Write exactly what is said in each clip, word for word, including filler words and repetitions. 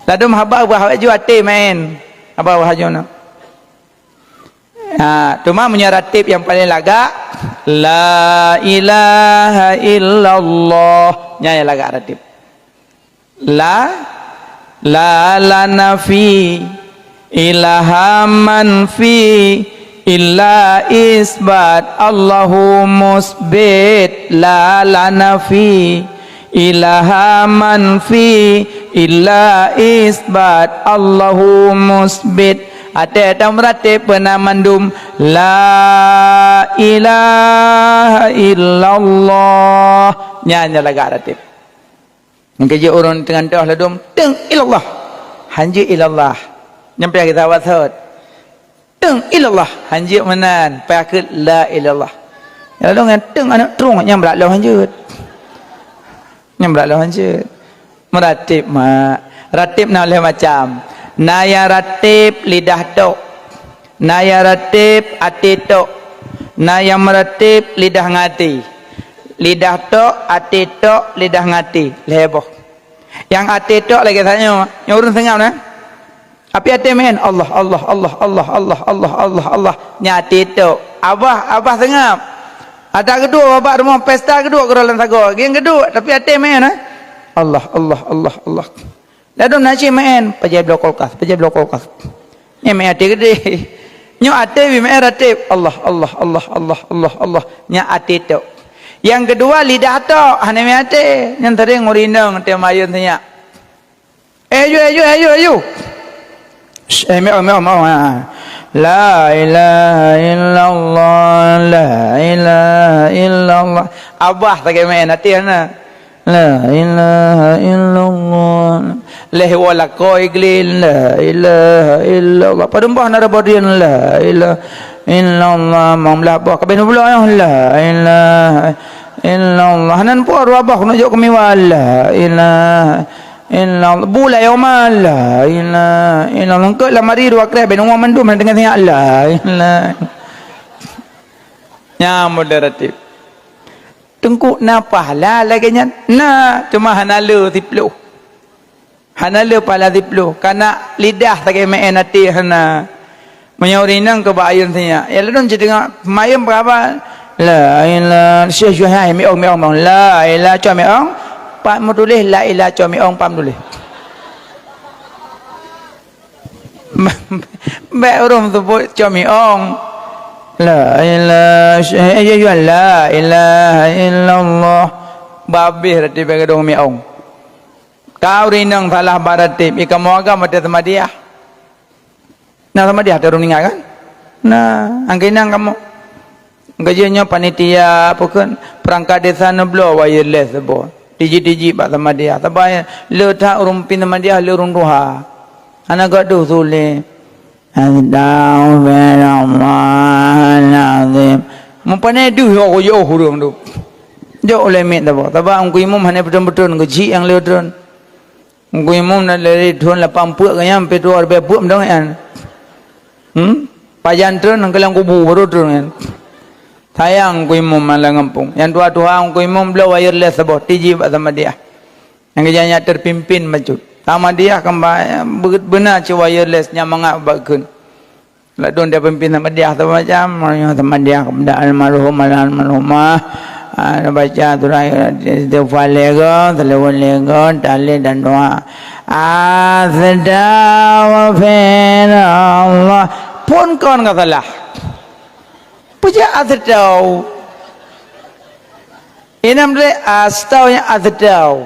Ladôm haba ubah laju até meu'én. Haba ubah laju na. Ha, teuma meunyoe ratib nyang paleng lagak, la ilaha illallah. Nyan nyang lagak ratib. La, la lana fi ilaha man fi illa isbat Allahu musbit. La lana fi ilaha man fi illa isbat Allahu musbit. Até tam ratib beuna mandum la ilaha illallah. Nyan nyang lagak ratib. Nyang keujeuet ureuëng teungoh toh ladôm, "Teung ilallah." Hanjeuet ilallah. Nyang payah kita wasot. "Teung ilallah." Hanjeuet meunan. Payah keu la ilallah. Nyang ladôm nyan teung aneuk trueng nyang brat lom hanjeuet. Nyang brat lom hanjeuet. Meuratib mak. Ratib na lhée macam. Na nyang ratib lidah tok. Na nyang ratib até tok. Na nyang meuratib lidah ngon até. Lidah tok, até tok, lidah ngon até. Lhée boh. Nyang até tok lagée tanyoe, nyoe ureuëng seungab na. Api até meu'én, Allah, Allah, Allah, Allah, Allah, Allah, Allah, Allah. Nyan até tok. Abah, abah seungab. Ada geuduek babah rumoh pesta geuduek keudroe lam sagoe. Gieng geuduek, tapi até meu'én, eh? Allah, Allah, Allah, Allah. Ladôm na cit meu'én, pajai bloe kulkas, pajai bloe kulkas. Nyan meu'én até keudéh. Nyoe até bi meu'én ratib. Allah, Allah, Allah, Allah, Allah, Allah. Nyan até tok. Nyang keudua lidah tok, hana meu'én até. Nyan sering ureuëng inong teuh mayôn sinyak. Eh, yu, eh, yu, eh, yu, eh, yu. Shh, eh, meu'én, meu'én, meu'én, ha. La ilaha illallah, la ilaha illallah. Abah sagai meu'én até na. La ilaha illallah. Lhée woe lakoe gleh, la ilaha illallah. Padum boh na reuboh drien, la ilaha illallah. Mong blah boh kabeh nubloe nyoe, la ilaha illallah. Nan po dua boh keuneuk jok keumiwa, la ilaha illallah. Bulai oma, la ilaha illallah. Engkot lamari dua kreh, ben uang mandum hana deungon sinyak, la ilaha. Nyan moderatif. Teungku na pahala lagée nyan? Na, teuma hana le siploh. Hana le pahala siploh, kana lidah sagai meu'én até hana. Meunyoe ureuëng inong keu bak ayôn sinyak, ya lôn cit teungoh mayôn peuraba, la ilaha, syeh syeh hai miong miong miong, la ilaha cok miong, pat meutuléh, la ilaha cok miong pat meutuléh. Bék ureuëng seubut cok miong. La ilaha, eh, ya, ya, la ilaha illallah. Babeh rati bék ureuëng miong. Ka ureuëng inong salah bak ratib, ikamoe agam watée seumadiah. Na seumadiah teuh ureuëng ingat kan? Na, angkeu inong kamoe. Geujeuet nyoe panitia, peue kheun, perangkat desa neubloe wireless saboh. Tiji-tiji bak seumadiah. Saban le that ureuëng pimpén seumadiah le ureuëng tuha. Hana gadôh sulet. Astaghfirullahalazim. Meupané deuh yoh yoh ureuëng tu. Jok ulée miet saboh. Saban ungku imum hana beutôn-beutôn, geuchik nyang le treun. Ungku imum na dari thon lapan peuet ke nyan, pi dua ribée peuet meudeungoe nyan. Hmm? Pajan treun nyang keulang kubu baru treun nyan. Sayang ungku imum malam gampông. Nyang tuha-tuha ungku imum bloe wireless saboh, tiji bak seumadiah. Nyang keujanyak terpimpin bacut. Seumadiah kan ba-, be-, beuna cit wireless nyang mangat bak kheun. Ladôm dia pimpin seumadiah tu macam, seumadiah kepada almarhum, almarhumah. Ah, baca surah istighfar lego, selawat lego, tahlil dan doa. Astaghfirullah. Pun kon ka salah. Peujak astaghfirullah. Inam deh, astau nyang astau.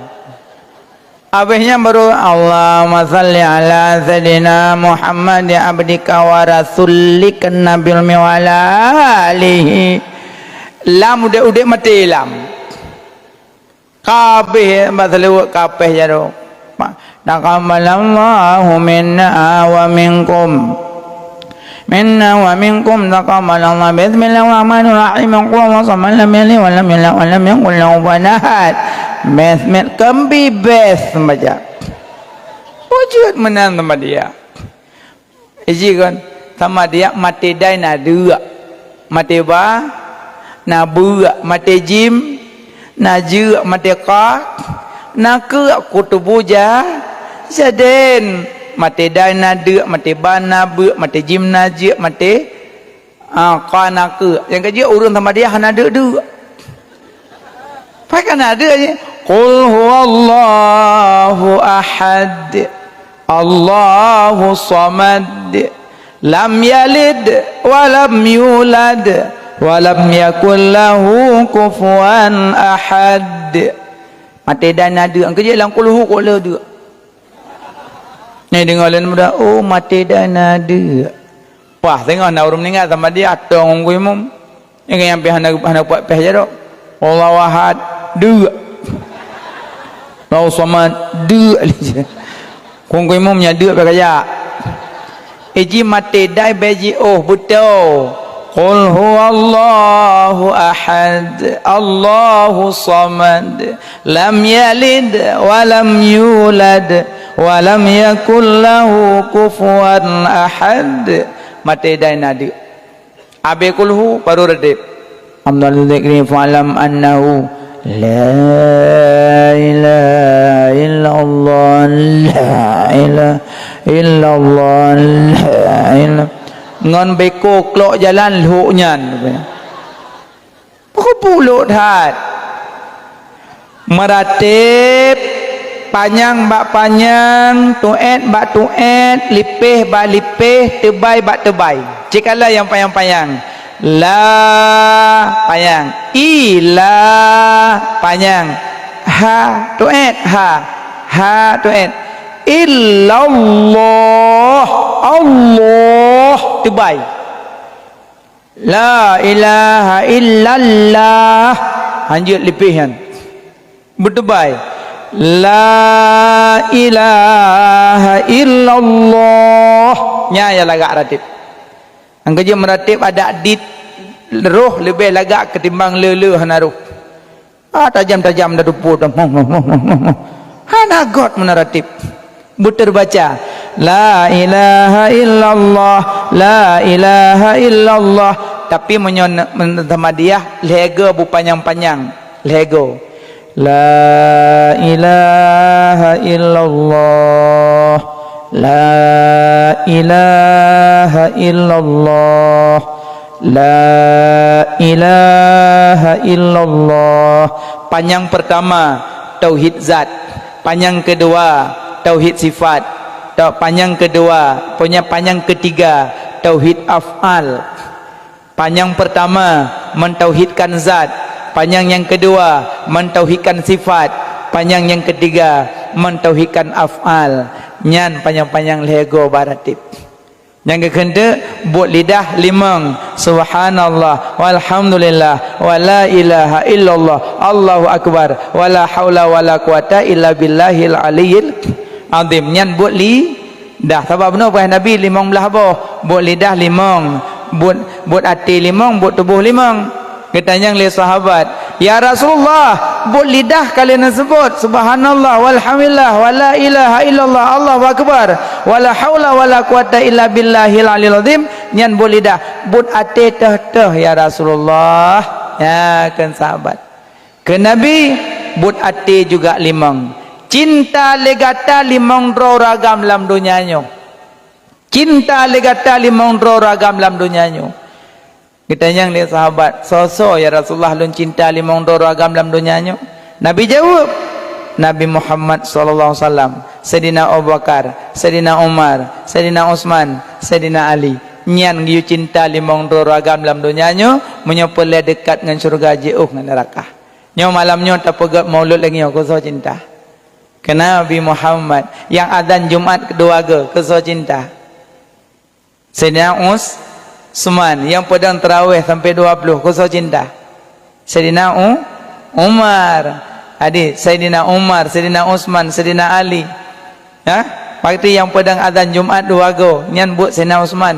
Abéh nyan baru, Allahumma salli ala Sayyidina Muhammad abdika wa rasulika nabil mi wa ala alihi. Lam udeb-udeb maté lam. Kabéh bak seuleuweuk kapéh jaroe. Taqabbalallahu minna wa minkum. Minna wa minkum taqabbalallahu. Bismillahirrahmanirrahim. Qul huwallahu samad, lam yalid wa lam yulad wa lam yakul lahu kufuwan ahad. Bismil-, keumbibes baca. Wujud meunan sama dia. Iji kon, sama dia maté dai na deuk. Maté ba, na beuk, maté jim, na jeuk, maté qaf, na keuk kutubu ja-, Saden, maté dai na deuk, maté ba na beuk, maté jim na jeuek, maté, ah, ka na keuk. Nyang keujeuet ureuëng Samadiyah hana deuk-deuk. Pakai na deuk je. Qul huwallahu ahad. Allahu samad. Lam yalid wa lam yulad wa lam yakul lahu kufuwan ahad. Maté dai na deuk, keujeuet lam kulhu kok le deuk. Nyan deungoe lé muda, oh, maté dai na deuk. Pah, teungoh na ureuëng meuninggai sama dia atong ngon imum. Nyang nyang pih hana, hana puat pih jaroe. Allahu Ahad, deuk. Allahu Samad, deuk. Kungkui mum nya deuk bak kajak. Iji maté dai bèk jiôh beutôi. Qul huwallahu ahad, Allahu samad, lam yalid wa lam yulad, wa lam yakul lahu kufuwan ahad. Maté dai na deuk. Abéh kulhu baru reuteb. Amdal dzikri fa'lam annahu la ilaha illallah, la ilaha illallah, la ilaha. Ngon beko klok jalan lhok nyan. Peue pulok that. Meuratéb, panyang bak panyang, tuét bak tuét, lipéh bak lipéh, teubai bak teubai. Cit kala nyang panyang-panyang. La, panyang. I, la, panyang. Ha, tuét, ha. Ha, tuét. Illallah, Allah, teubai. La ilaha illallah. Hanjeuet lipéh nyan. Beuteubai. La ilaha illallah. Nyan nyang lagak ratéb. Nyang keujeuet meuratéb adak dit roh leubeh lagak keutimbang le-le hana roh. Ah, tajam-tajam dah dupo dah. Hana göt meunan ratéb. Beuteubaca, "La ilaha illallah, la ilaha illallah." Tapi meunyoe ne-, men-, Samadiyah, lhèe go beupanyang-panyang. Lhèe go. "La ilaha illallah, la ilaha illallah." La ilaha illallah. Panyang pertama, tauhid zat. Panyang kedua, tauhid sifat. Ta-, panyang kedua, punya panyang ketiga, tauhid af'al. Panyang pertama, mentauhidkan zat. Panyang yang kedua, mentauhidkan sifat. Panyang yang ketiga, mentauhidkan af'al. Nyan panyang-panyang lhèe go bak ratéb. Nyang geukheun teuk, buet lidah limong, "Subhanallah, walhamdulillah, wa la ilaha illallah, Allahu akbar, wa la haula wa la quwata illa billahil aliyyil azim." Nyan buet lidah. Sabab bunoe peugah Nabi limong blaih boh. Buet lidah limong, buet, buet até limong, buet tuboh limong. Geutanyong lé sahabat, "Ya Rasulullah, buet lidah ka lheueh neuseubut, 'Subhanallah, walhamdulillah, wa la ilaha illallah, Allahu akbar, wa la haula wa la quwata illa billahil aliyil azim,' nyan buet lidah. Buet até teuh-teuh, ya Rasulullah?" Ya, kheun sahabat. Kheun Nabi, "Buet até juga limong. Cinta lé gata limong droe ureueng agam lam donya nyoe. Cinta lé gata limong droe ureueng agam lam donya nyoe." Geutanyong lé sahabat, "Soe-soe, ya Rasulullah, lôn cinta limong droe ureueng agam lam donya nyoe?" Nabi jaweueb, "Nabi Muhammad sallallahu alaihi wasallam, Saidina Abu Bakar, Saidina Umar, Saidina Utsman, Saidina Ali. Nyan geuyue cinta limong droe ureueng agam lam donya nyoe, meunyoe peureulèe deukat ngon syeuruga jiôh ngon neuraka." Nyoe malam nyoe tapeugèt maulud lagèe nyoe, keu soe cinta? Keu Nabi Muhammad. Nyang azan Jumat keudua goe, keu soe cinta? Saidina Us-, Utsman, nyang peudong tarawih sampoe dua ploh, keu soe cinta? Saidina U-, Umar. Jadi, Saidina Umar, Saidina Utsman, Saidina Ali. Ha? Waktu nyang peudong azan Jumat dua goe, nyan buet Saidina Utsman.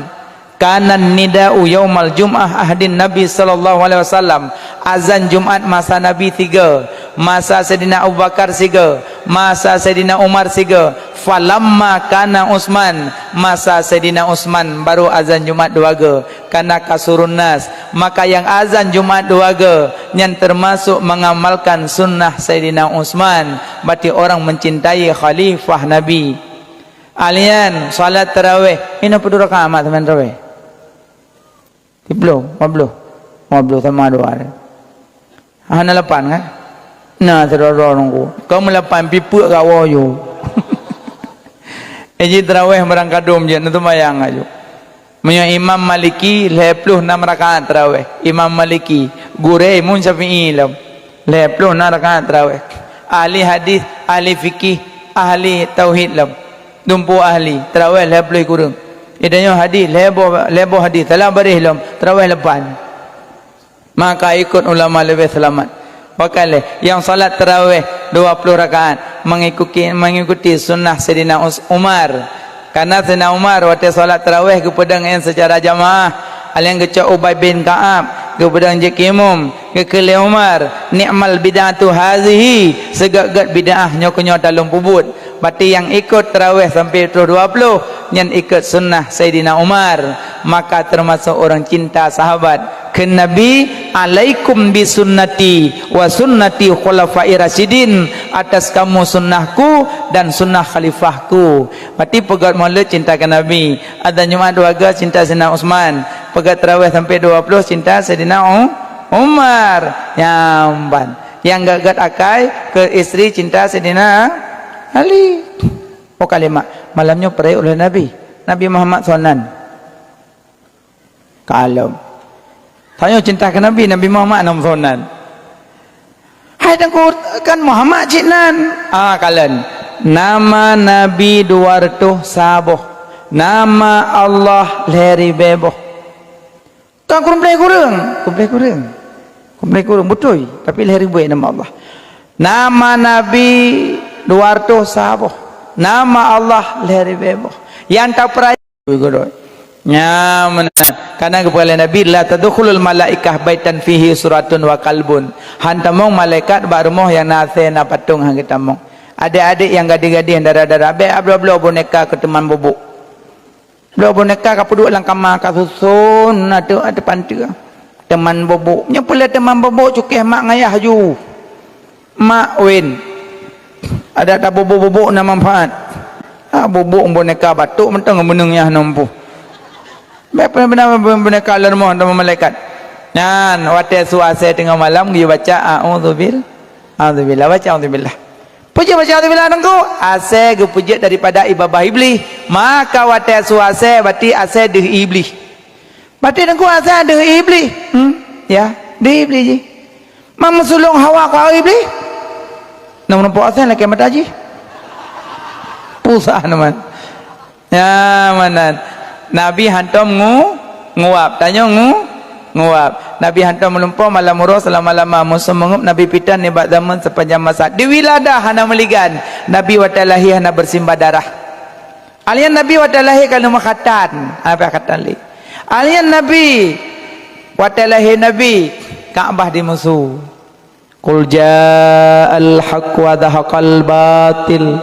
"Kana nida'u yaumal jum'ah ahdin Nabi sallallahu alaihi wasallam." Azan Jumat masa Nabi sigoe, masa Saidina Abu Bakar sigoe, masa Saidina Umar sigoe. Falamma kana Utsman, masa Saidina Utsman baru azan Jumat dua ga, kana kasurun nas, maka nyang azan Jumat dua ga nyan teumasok mengamalkan sunnah Saidina Utsman, berarti orang mencintai khalifah Nabi. Alian salat tarawih, inoe padum rakaat mak seumayang tarawih? Siplôh, lima ploh. Lima ploh sama dua. Hana lapan kan? Na sidroe-droe nunggu. Kau meulapan pi peue gak woe yue. Eh, ji tarawih barang kadum je, na seumayang aju. Meunyoe Imam Maliki, lhèe ploh nam rakaat tarawih. Imam Maliki, gurèe Imam Syafi'i lom. Lhèe ploh nam rakaat tarawih. Ahli hadis, ahli fikih, ahli tauhid lom. Dumpeue ahli, tarawih lhèe ploh kureueng. Di tanyoe hadis, lhèe boh, lhèe boh hadis, salah baréh lom, tarawih lapan. Maka ikut ulama leubeh seulamat. Pakaleh, nyang salat tarawih dua ploh rakaat mengikuti, mengikuti sunnah Saidina Us-, Umar. Karena Saidina Umar watèe salat tarawih geupeudong nyan seucara jamaah. Alian geucok Ubay bin Ka'ab, geupeudong jeuet keu imum, geukheun lé Umar, "Ni'mal bid'atu hazihi, seugét-gét bid'ah nyoe keuh nyoe talôn peubuet." Berarti nyang ikut tarawih sampai pukul dua ploh, nyan ikut sunnah Saidina Umar. Maka teumasok ureueng cinta sahabat. Kheun Nabi, "Alaikum bi sunnati wa sunnati khulafai rasyidin." Atas kamu sunnahku dan sunnah khalifahku. Berarti peugét mulod cinta keu Nabi. Azan Jumat dua ga cinta Saidina Utsman. Peugét tarawih sampai dua ploh cinta Saidina U-, Umar. Nyang ban. Nyang gét-gét akai keu istri cinta Saidina Ali. Oh, kalimat malam nyoe peuraya ulèh Nabi. Nabi Muhammad sonan. Kalon. Tanyoe cinta keu Nabi, Nabi Muhammad nam sonan. Hai Teungku, kan Muhammad cit nan. Ah, kalon. Nama Nabi dua reutôh saboh. Nama Allah lhèe ribèe boh. Kan kureueng pleh kureueng? Kureueng pleh kureueng. Kureueng pleh kureueng, beutôi. Tapi lhèe ribèe nama Allah. Nama Nabi dua reutôh saboh. Nama Allah lhèe ribèe boh. Nyang tapeuraya Ui, godoi. Nya meunan. Karena geupeugah lé Nabi, "La tadkhulul malaikah baitan fihi suratun wa qalbun." Han tamong malaikat bak rumoh nyang na asèe na patong han geutamong. Adék-adék nyang gadih-gadih, nyang dara-dara, bèk bloe-bloe boneka keu teuman bobok. Bloe boneka ka peuduek lam kama ka suson ateueh, ateueh panteue. Teuman bobok. Nyoe peue lé teuman bobok cukéh mak ngayah ju. Mak wen. Adak tabobok-bobok na manfaat. Ha, bobok boneka batuk mantong meuneueng yah nompu. Bèk pernah boneka lôn moh dan malaikat. Nyan, watèe su asèe teungoh malam geuyue baca a'udzubil-, a'udzubillah, baca a'udzubillah. Peue jeuet baca a'udzubillah Teungku? Asèe geupeujeuet daripada ié babah Iblih. Maka watèe su asèe, berarti asèe deuh Iblih. Batin Teungku asèe deuh Iblih. Hmm? Ya, deuh Iblih jih. Mak meusulông Hawa keu Iblih. Nang meureumpok asèe lakèe mata jih. Pusah teuma. Ya, meunan. Nabi hantom ngu-, nguap. Tanyoe ngu-, nguap. Nabi hantom meulumpoe malam uroe seulama-lama. Musoh meungeup Nabi pitan nibak zaman sepanjang masa. Di wiladah hana meuligan. Nabi watèe lahé hana beusimbah darah. Alian Nabi watèe lahé ka lheueh meukhatan, hana payah khatan lé. Alian Nabi watèe lahé Nabi, Ka'bah dimusu. Qul ja'al haqq wa zahaqal batil,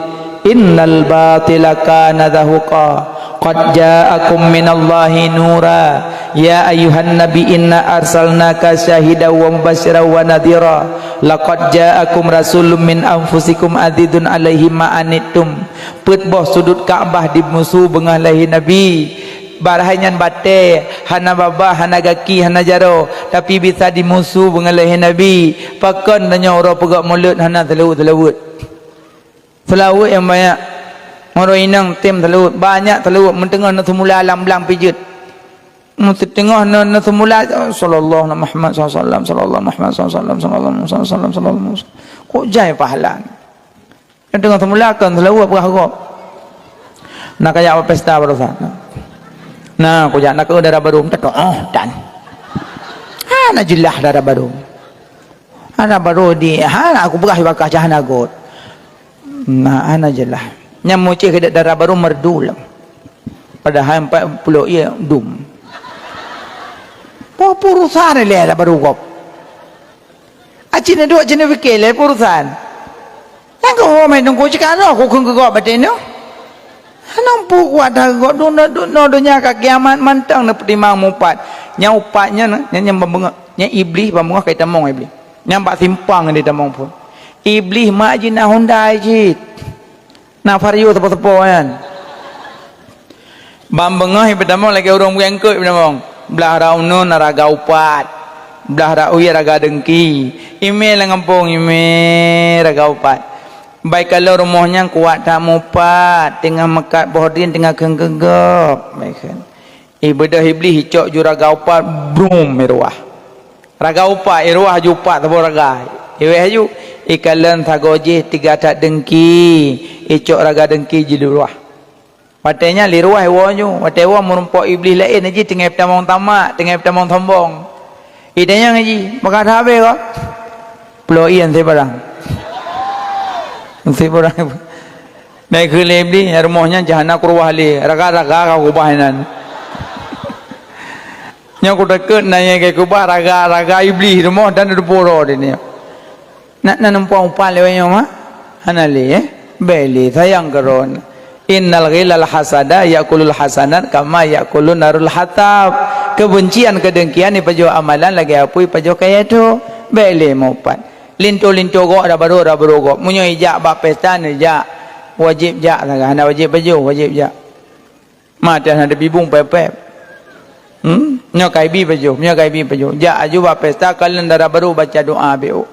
innal batila kana zahuqa. Qad ja'akum minallahi nura. Ya ayyuhan nabi inna arsalnaka syahidan wa mubasyiran wa nadhira. Laqad ja'akum rasulun min anfusikum azizun alaihi ma anittum. Peuet boh sudut Ka'bah dimusu beungoh lahé Nabi. Barhai nyan batèe, hana babah, hana gaki, hana jaroe, tapi bisa dimusu beungoh lahé Nabi. Pakon tanyoe uroe peugöt mulod hana seulaweuet-seulaweuet. Seulaweuet nyang banyak. Uroe inong tem seulaweuet, banyak seulaweuet, meuteungoh na seumula lam blang pijeut. Meuteungoh na, na seumula, sallallahu Muhammad sallallahu alaihi wasallam, sallallahu Muhammad sallallahu alaihi wasallam, sallallahu Muhammad sallallahu alaihi wasallam. Kok jai pahala? Nyang teungoh seumula kon seulaweuet peugah gob. Na kajak bak pesta baroesa. Na kujak na keu dara barô, teuka, oh, dan. Hana jeulaih dara barô. Dara barô di, hana kupeugah bak kah hana göt. Na, hana jeulaih. Nyang mucéh keu dara barô merdu lom. Padahai empat puluh iya dum. Peue urusan lé dara barô gob. Aci neuduek, aci neupike lé urusan. Nyang keu ho meunan ku cit ka roh ku kheun keu gob batée nyoe. Hana muphom kuat that gob, dum-, dum-, dum-, donya ka kiamat mantong neupeutimang mupat. Nyang upat nyan, nyan, nyan ban beungoh, nyan Iblih ban beungoh ka jitamong Iblih. Nyan bak simpang jitamong phon. Iblih mak jih na Honda cit. Na Vario seupôt-seupôt nyan. Ban beungoh jipeutamong lagèe ureueng bukét eungkôt jipeutamong. Blah rot uneuen na raga upat. Blah rot wie raga deungki. Imè lam gampông, imè raga upat. Bai kalon rumoh nyan kuat that mupat, teungoh meukat boh drien teungoh kheun keu gob. Bai kheun. Ibeudôh Iblih icok ju raga upat, brum, iruwah. Raga upat, iruwah ju upat saboh raga. Iwèh aju, ikalon sagoe jih tiga that deungki, icok raga deungki jiluwah. Watèe nyan liruwah iwoe ju, watèe iwoe meurumpok Iblih laén jih teungoh tamong tamak, teungoh tamong sombong. Itanyong jih, "Maka that habéh kah?" Pulo ié sibarang. Sibarang. Naik keu lé Iblih, rumoh nyan jahanam kuruwah lé, raga-raga ka kubah inan. Nyoe kutakot na nyang ka kubah raga-raga Iblih rumoh dan dipuro di nyoe. Nak na numpang upat lé nyoe mah? Hana lé, eh? Bèk lé, sayang keudroe. Innal ghilal hasada ya'kulul hasanat kama ya'kulu narul hatab. Kebencian, kedengkian ipajoh amalan lagèe apui ipajoh kayèe tho. Bèk lé meuupat. Linto-linto gob, rabaru-rabaru gob. Meunyoe ijak bak pesta, neujak. Wajéb jak sagai, hana wajéb pajoh, wajéb jak. Mata hana teubibung pép-pép. Hmm? Nyoe ka ibi pajoh, nyoe ka ibi pajoh. Jak aju bak pesta, kalon dara barô baca doa B O.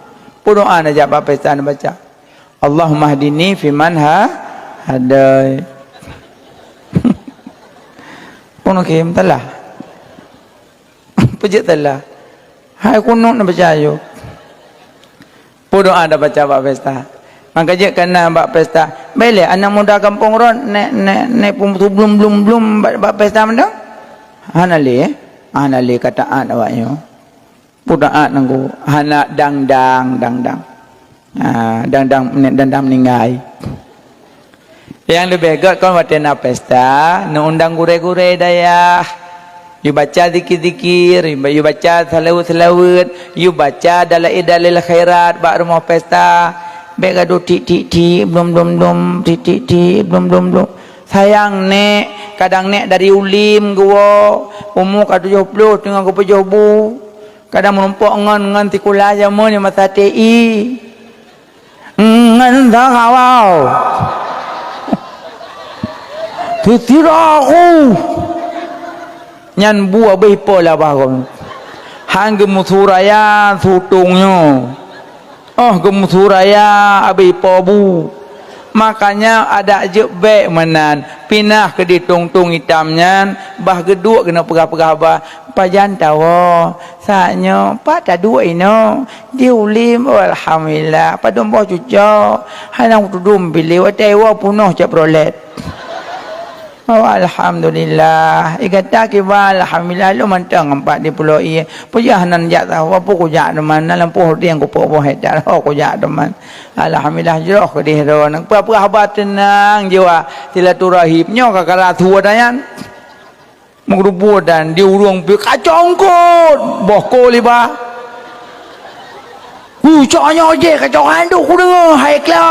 Peue doa neujak bak pesta neubaca? Allahummahdini fiman ha-, hadait. Peue nukhem talah. Peue jeuet talah. Hai kunut neubaca aju. Peue doa tabaca bak pesta? Maka jeuet kana bak pesta. Bèk lé aneuk muda gampông rot nèk, nèk, nèk peublum-blum-blum bak, bak pesta mantong? Hana lé, eh? Hana lé ka taát awak nyoe. Peue taát nangku? Hana dang-dang, dang-dang. Ah, dang-dang, nèk dang-dang meuninggai. Nyang leubeh gèt kon watèe na pesta, neuundang gurèe-gurèe dayah, yubaca zikir-zikir, yubaca seulaweuet-seulaweuet, yubaca dalil-dalil khairat bak rumoh pesta. Bèk gadoh tik-tik-tik, blum-blum-blum, tik-tik-tik, blum-blum-blum. Sayang nèk, kadang nèk dari Ulim geuwoe, umu ka tujoh ploh teungoh geupeujôh bu. Kadang meurumpok ngon, ngon sikula jameun di masa T I. Ngon sarawau. Sisira aku. Nyan bu abéh ipo labah kon. Han geumeusu raya sutông nyoe. Oh, geumeusu raya abéh ipo bu. Makanya adak jeuet bèk meunan. Pinah keudéh tông-tông itam nyan, bah geuduek keuneuk peugah-peugah haba. Pajan tawoe? Saat nyoe, pat taduek inoe? Di Ulim, oh, alhamdulillah. Padum boh cucok. Hana kutudum piléh, watèe iwoe punoh Chevrolet. Oh, alhamdulillah. Igata kiban, alhamdulillah, lôn mantong empat di Pulo Ie. Peue jeuet hana jak tawoe, peue kujak teuma, na lampôh rot nyang kupeuboh hektar, ho kujak teuma. Alhamdulillah, jroh keudéh droeneuh. Peue-peue haba teunang jiwa silaturahim. Nyoe ka kara thua dah nyan. Meugeudubua dan di ureueng pih kacok eungkôt, boh kol iba. Hu, cok nyoe jih kacok handuk kudeungoe, hai kla.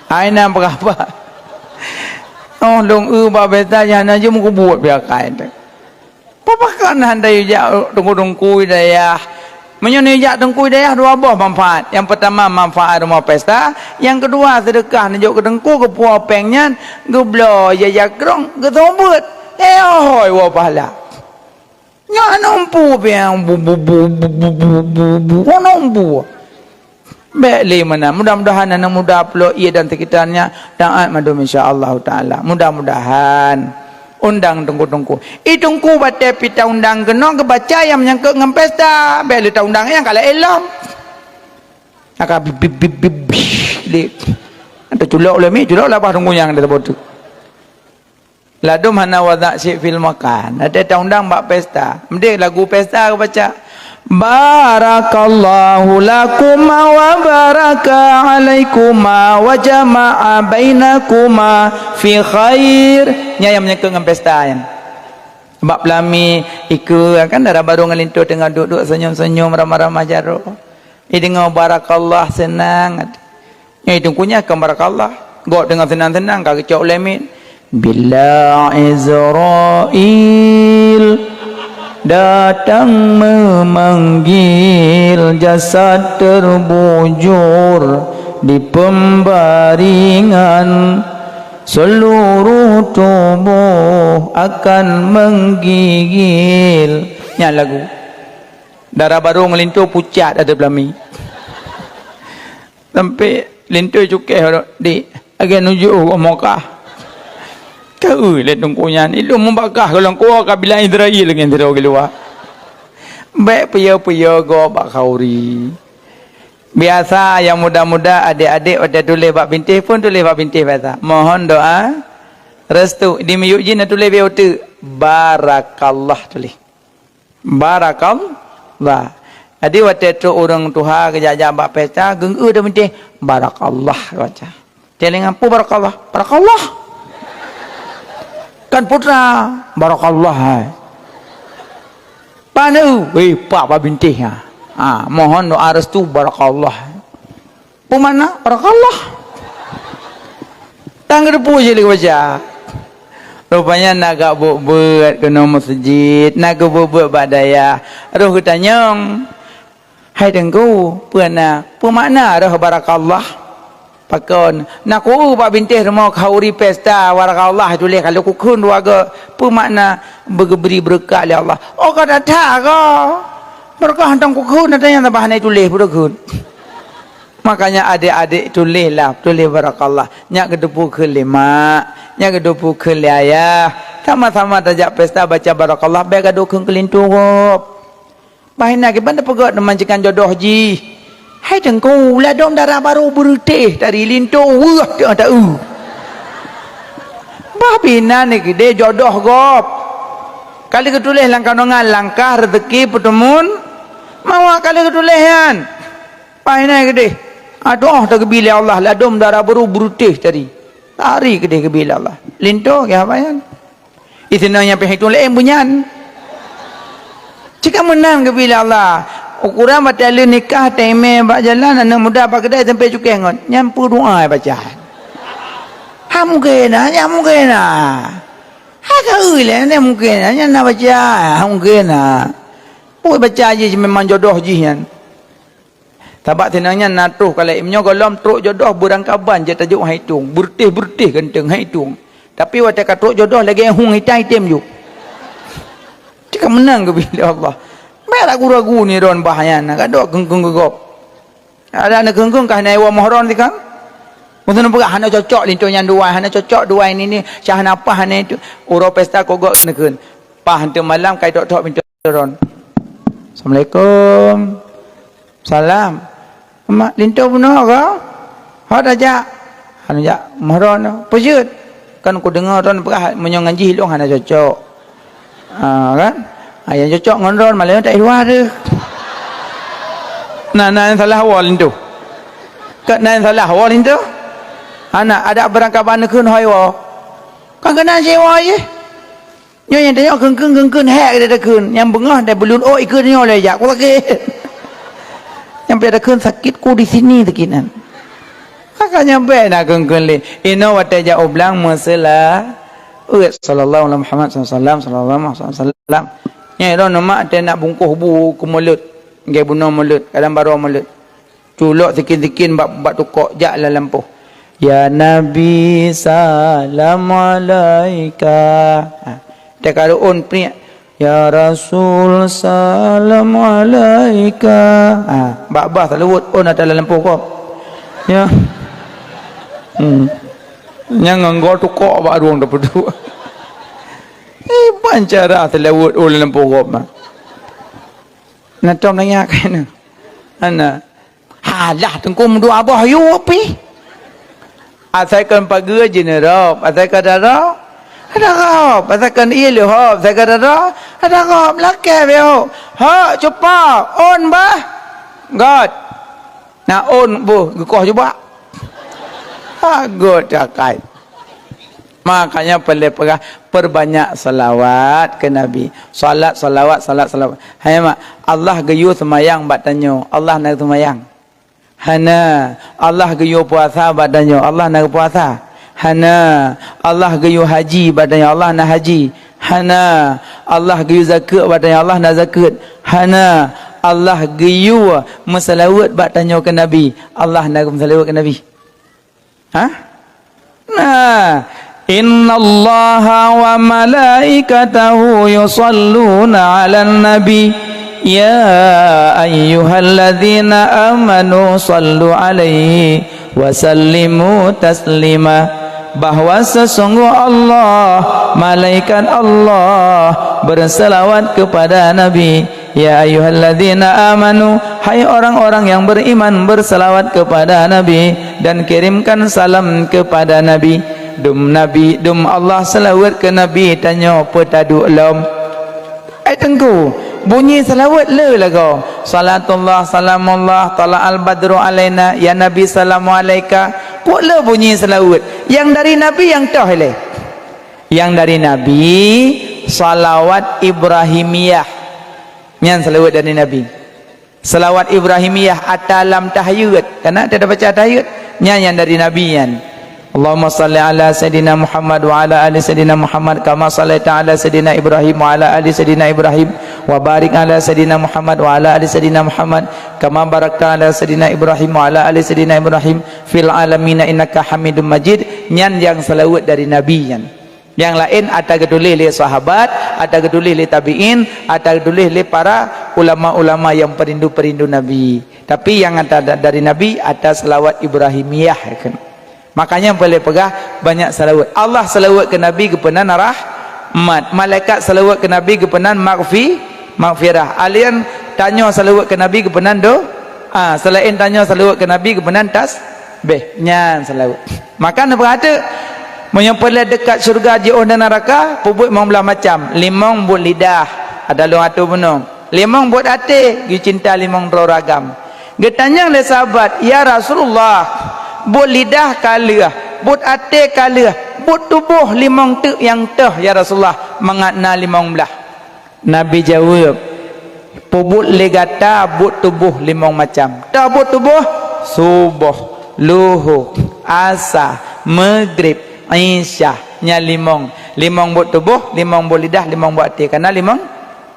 Hai na peugah-peugah. Oh, lôn eu bak pesta nyan na jeuem kubuet piakai teuh. Pakon hana yue jak teungku-teungku dayah? Meunyoe neujak teungku dayah dua boh manfaat. Nyang peutama manfaat rumoh pesta, nyang keudua seudeukah neujok keu teungku geupuwoe péng nyan, geubloe ija-ija krong, geusobeuet. Eh, hôi, woe pahala. Nyan nompu péng bu, bu, bu, hana nompu. Bèk lé meunan. Mudah-mudahan aneuk muda Pulo Ie dan sekitarnya taat mandum insya Allahu taala. Mudah-mudahan. Undang teungku-teungku. I teungku batèe pih taundang keunoe geubaca nyang meunyangkot ngon pesta. Bèk lé taundang nyang ka laén lom. Aka bip, bip, bip, bip, bip, lé. Teuculok lé mi, culok labah teungku nyang di saboh teuk. Ladôm hana wadak syik fil makan. Ada taundang bak pesta. Mending lagu pesta geubaca. Barakallahu lakuma wa baraka alaikuma wa jama'a bainakuma fi khair. Nyan nyang menyangkut ngon pesta nyan. Bak peulami ikeue kan dara barô ngon linto teungoh duek-duek senyum-senyum ramah-ramah jaroe. Ideungoe barakallah seunang. Nyan itu kunyah kan barakallah. Gob teungoh seunang-seunang ka geucok ulèe miet. Bila Israel datang memanggil, jasad terbujur di pembaringan, seluruh tubuh akan menggigil. Nyan lagu. Dara barô ngon linto pucat ateueh peulami. Sampai linto cukéh, "Dik, lagèe nuju u Mekah." Taeu lé teungku nyan, ilôn meubagah golom kuwoe ka bila Israel ngon sidroe keuluwa. Bèk piôh-piôh gob bak khauri. Biasa nyang muda-muda, adék-adék watèe tuléh bak bintéh pun tuléh bak bintéh biasa. Mohon doa restu. Di miyueb jih na tuléh bak uteuk, barakallah tuléh. Barakallah. Jadi watèe trok ureueng tuha geujak-jak bak pesta, geungeu di bintéh, "Barakallah," geubaca. Telinga, "Peue barakallah?" "Barakallah." Kan putra, "Barakallah hai." Pane, "Weh, pak bak bintéh ha. Ha, mohon doa restu barakallah." Peue makna? Barakallah. Tan geuteupeue jih lé geubaca. Rupanya na gak beuet-beuet keunoe meuseujid, na geubeuet-beuet bak dayah. Roh geutanyong, "Hai Teungku, peue na, peue makna roh barakallah?" Pakon? "Na kueu bak bintéh rumoh khauri pesta barakallah tuléh ka lheueh kukheun dua go. Peue makna beugeubri beureukat lé Allah?" "Oh, ka that-that ka. Beureukat hantom kukheun, nyang saban hana tuléh, peue kheun." Makanya adék-adék tuléh lah, tuléh barakallah. Nyak geuteupeue kheun lé mak, nyak geuteupeue kheun lé ayah. Sama-sama tajak pesta baca barakallah, bèk gadôh kheun keu linto gob. Bah inan kiban tapeugöt neumancekan jodoh jih. "Hai Teungku, ladôm dara barô beureutéh tadi linto weueh teuh taeu." Bah binan ni keudéh jodoh gob. Ka lheueh geutuléh lam kanongan langkah reuzeki peuteumon mawah ka lheueh geutuléh nyan. Bah inan keudéh. Adoh teugeubri lé Allah ladôm dara barô beureutéh tadi. Tari keudéh geubri lé Allah. Linto keu haba nyan. Di sinan nyang pih itu laén beunyan. Cit ka meunan geubri lé Allah. Ukuran watèe lheueh nikah, teumé bak jalan, aneuk muda bak keudè sampoe cukéh ngon. Nyan peue doa baca. Ha mungken na, nyan mungken na. Ha ka eu lé, nyan mungken na, nyan na baca, ha mungken na. Peue baca jih memang jodoh jih nyan. Sabab sinan nyan na troh kalai, meunyoe gohlom trok jodoh beurangkaban jeuet tajok han itong, beureutéh-beureutéh ganteng han itong. Tapi watèe ka trok jodoh lagèe hueng itam-itam ju. Cit ka meunan geubri lé Allah. Bèk ragu-ragu ni droen bah nyan, ka dok kheun-kheun keu gob. Ada aneuk kheun-kheun ka hana iwoe mohron sikang. Meuteun peugah hana cocok linto nyan dua, hana cocok dua ini ni, syah hana paih hana itu. Uroe pesta kogok neukheun. Paih hantom malam kai tok-tok pintoe droen. Assalamualaikum. Salam. Mak, linto bunoe ka? Ho tajak? Hana jak. Mohron. Peue jeuet? Kan kudeungoe droen peugah meunyoe ngon jih lôn hana cocok. Ha, kan? Ha, nyang cocok ngon droen malah nyoe tak luwa deuh. Nah, na nyang salah woe linto. Ka na nyang salah woe linto. Hana ada beurangkaban neukheun hôi woe. Kan keunan cit woe jih. Nyoe nyang tanyoe kheun-kheun, kheun-kheun, hék gata takheun. Nyang beungoh dai buleuen ôk ikheun nyoe lé jak, ku sakét. Nyang pih takheun sakitku di sini sakét nyan. Maka nyang bèk na kheun-kheun lé. Inoe watèe jak u blang meuseula-, uet, sallallahu alaihi Muhammad sallallahu alaihi wasallam, sallallahu alaihi wasallam. Nyan droen mak watèe nak bungkôh bu keu mulod, lagèe bunoe mulod, kadang barô mulod. Culok sikin-sikin bak, bak tukok jak lam lampôh. Ya Nabi salam alaika. Ha. Teuka ôn priek. Ya Rasul salam alaika. Ha. Bak bah taleuwot ôn ata lam lampôh kop. Ya. Hmm. Nyang ngon gol tukok bak rueng tapeuduek. Eh, ban cara taleuwot ôn lam lampôh kop. Na tom nanya kena. Ana. Halah teungku meudua boh yue pih. Asai kon pageue jeuneurôb, asai ka dara, ada rôb, asai kon ié leuhob, asai ka dara, ada rôb, lakèe beu. Hok cupa, ôn bah. Göt. Na ôn boh geukoh jubak. Ha göt cakai. Makanya peureulèe peugah, perbanyak salawat keu Nabi. Salat, salawat, salat, salawat. Hai mak, Allah geuyue seumayang bak tanyoe. Allah na seumayang. Hana. Allah geuyue puasa bak tanyoe, Allah na geupuasa? Hana. Allah geuyue haji bak tanyoe, Allah na haji? Hana. Allah geuyue zakeuet bak tanyoe, Allah na zakeuet? Hana. Allah geuyue meuseulaweuet bak tanyoe keu Nabi, Allah na geumeuseulaweuet keu Nabi? Hah? Nah, "Innallaha wa malaikatahu yusalluna 'alan nabi, ya ayyuhalladzina amanu sallu 'alaihi wa sallimu taslima." Bahwa sesungguh Allah, malaikat Allah berselawat kepada Nabi. Ya ayyuhalladzina amanu, hai orang-orang yang beriman, berselawat kepada Nabi dan kirimkan salam kepada Nabi. Dum Nabi, dum Allah seulaweuet keu Nabi tanyoe peue taduek lom. Ai Teungku, bunyi seulaweuet le lagoe. Salatullah, salamullah, tala'al badru alaina, ya Nabi salamu alaika. Peue le bunyi seulaweuet? Nyang dari Nabi nyang toh ilée. Nyang dari Nabi, salawat Ibrahimiyah. Nyan seulaweuet dari Nabi. Salawat Ibrahimiyah ata lam tahiyat. Kana ata baca tahiyat? Nyan nyang dari Nabi nyan. Allahumma salli ala Sayyidina Muhammad wa ala ali Sayyidina Muhammad kama sallaita ala Sayyidina Ibrahim wa ala ali Sayyidina Ibrahim wa barik ala Sayyidina Muhammad wa ala ali Sayyidina Muhammad kama barakta ala Sayyidina Ibrahim wa ala ali Sayyidina Ibrahim fil alamin innaka Hamidum Majid. Nyan nyang seulaweuet dari Nabi nyan. Nyang laén ata geutuléh lé sahabat, ata geutuléh lé tabi'in, ata geutuléh lé para ulama-ulama nyang peurindu-peurindu Nabi. Tapi nyang ata da-, dari Nabi, ata seulawat Ibrahimiyah, kan. Makanya boleh peugah banyak seulaweuet. Allah seulaweuet keu Nabi geupeunan rahmat. Malaikat seulaweuet keu Nabi geupeunan maghfi-, maghfirah. Alien tanyoe seulaweuet keu Nabi geupeunan do-, ah, selain tanyoe seulaweuet keu Nabi geupeunan tas-, Beh, nyan seulaweuet. Maka neupeugah teuk, meunyoe peureulée deukat syeuruga jiôh dan neuraka, peubuet limong blaih macam. Limong buet lidah, ada lôn atô bunoe. Limong buet até, geucinta limong droe ragam. Geutanyong lé sahabat, "Ya Rasulullah, buet lidah ka lheueh, buet até ka lheueh, buet tuboh limong teuk nyang toh, ya Rasulullah, mangat na limong blaih?" Nabi jaweueb, "Peubuet lé gata buet tuboh limong macam." Toh buet tuboh? Suboh, luho, asa, meugrib, isya. Nyan limong. Limong buet tuboh, limong buet lidah, limong buet até. Kana limong,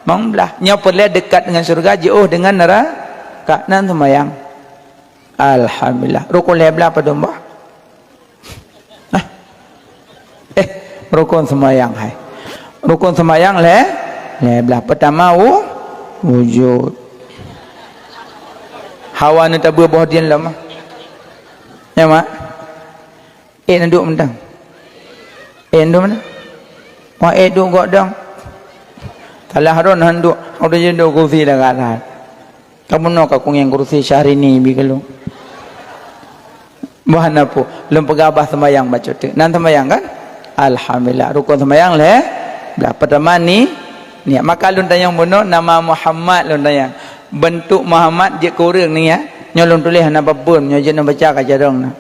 limong blaih. Nyoe peureulée deukat deungon syeuruga, jiôh deungon neuraka. Nan seumayang. Alhamdulillah. Rukon lhée blaih padum bah? Nah. Eh, rukon seumayang hai. Rukon seumayang lhée, lhée blaih. Peutama wu-, wujud. Hawa neutabeu boh dien lom. Ya, Mak? Eh, neuduek mantong. Eh, neuduek mantong. Wah, eh, duek gok dong. Salah ron han duek. Udah jadi kursi dah kat atas. Kamoe noe ka kungieng kursi Syahrini bi keulong. Bah na peue, lôn peugah bah seumayang bacut teuk. Nan seumayang kan? Alhamdulillah, rukon seumayang lhée blaih. Peutama ni, niat. Maka lôn tanyong bunoe nama Muhammad lôn tanyong. Beuntuk Muhammad jeuet keu ureuëng niat. Nyoe lôn tuléh hana babon, nyoe jeuet neubaca ka carông na.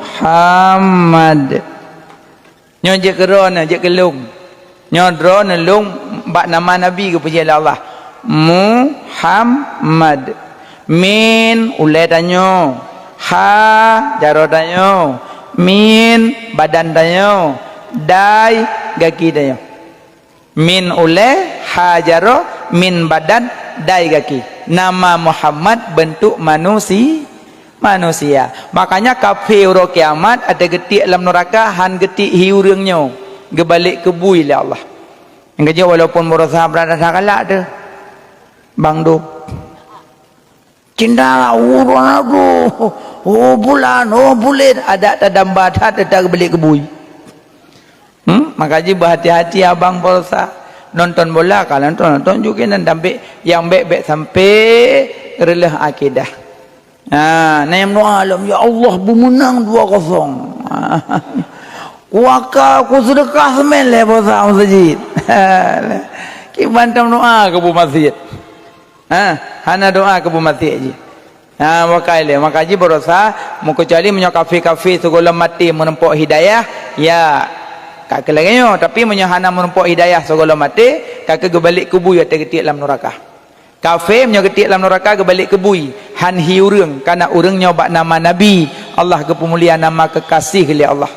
Muhammad. Nyoe jeuet keu droeneuh, jeuet keu lôn. Nyoe droeneuh lôn bak nama Nabi geupeujeuet lé Allah. Muhammad. Min ulée tanyoe. Ha jaroe tanyoe. Min badan tanyoe. Dai gaki tanyoe. Min ulée, ha jaroe, min badan, dai gaki. Nama Muhammad beuntuk manusi-, manusia. Makanya kafé uroe kiamat até geutiek lam neuraka han geutiek hi ureuëng nyoe, geubalek keu bui lé Allah. Nyang keujeuet walaupun beurasa beurasa galak teuh. Bang Dum. Cinta ureuëng aduh, oh bulan, oh bulan, adak tadamba that teuta geubalek keu bui. Hmm? Maka jih beuhati-hati abang peurasa nonton bola, ka nonton, nonton juga nan dambek nyang bék-bék sampai reuloh akidah. Ha, na nyang meudoa lom, "Ya Allah, beumeunang dua kosong." Kuaka, kuseudeukah seumén lé bosa meuseujid. Kiban tam doa keu bu masjid. Ha, hana doa keu bu masjid jih. Ha, wakai lé, maka jih barosa, meukecuali meunyoe kafé-kafé sigohlom maté meurumpok hidayah, ya, ka keu lagée nyoe. Tapi meunyoe hana meurumpok hidayah sigohlom maté, ka keu geubalek keu bui ateueh geutiek lam neuraka. Kafé meunyoe geutiek lam neuraka geubalek keu bui, han hi ureuëng, kana ureuëng nyoe bak nama Nabi, Allah geupeumulia nama keukaséh lé Allah.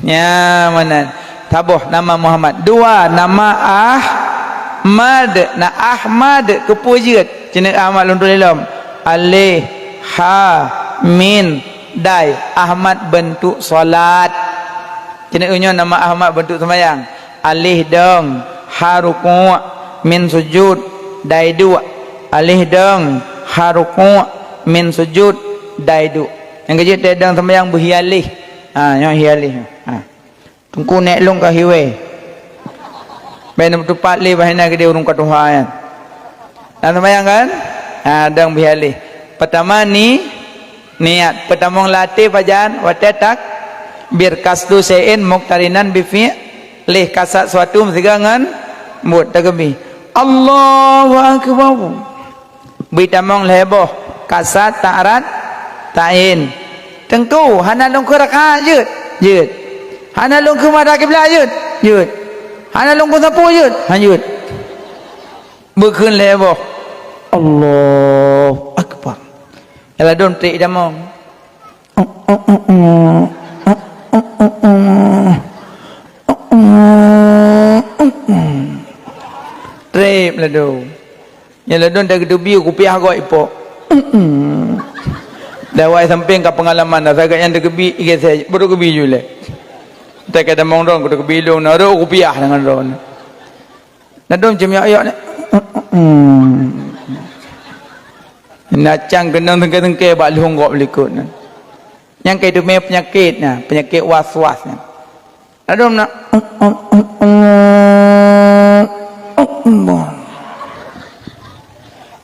Nyan meunan. Saboh nama Muhammad. Dua, nama Ahmad. Na Ahmad keupeue jeuet? Ceuneuk Ahmad lôn tuléh lom. Alif, ha, mim, dai. Ahmad beuntuk salat. Ceuneuk nyoe nama Ahmad beuntuk seumayang. Alif dong, ha rukuk, mim sujud, dai duek. Alif dong, ha rukuk, mim sujud, dai duek. Nyang keujeuet teuh dong seumayang beuhialéh. Ha, nyoe hialéh. Ha. Teungku nèk lôn ka hiwèe. Bèk neumeutupat lé bah inan keudéh ureuëng ka tuha nyan. Na seumayang kan? Ha, dong beuhialéh. Peutama ni, niat. Peutamong latée pajan, watée takbir qasdu syai'in muqtarinan bi fi'lih, kasat suatu meusigoe ngon buet takbir. Allahu Akbar. Bri tamong lhée boh, kasat ta'arat ta'in. Teungku, hana lôn keu rakaat jeuet? Jeuet. Hana lôn keu mata kiblat jeuet? Jeuet. Hana lôn keu sapeue jeuet? Han jeuet. Beukheun lhée boh. Allahu Akbar. Nyang ladôm trek tamong. Treb ladôm. Nyang ladôm teukeubie kupiah gok ipok. Dah wai sampéng ka peungalaman dah sagai nyang teukeubie igésé baru keubie julée. Teuka damong dong kuteukeubi lôn na rôh kupiah deungon droe. Ladôm cemyok-yok ni. Nacang keunong tengke-tengke bak lhong gok likot nyan. Nyang ka teumé peunyakét nyan, peunyakét was-was nyan. Ladôm na.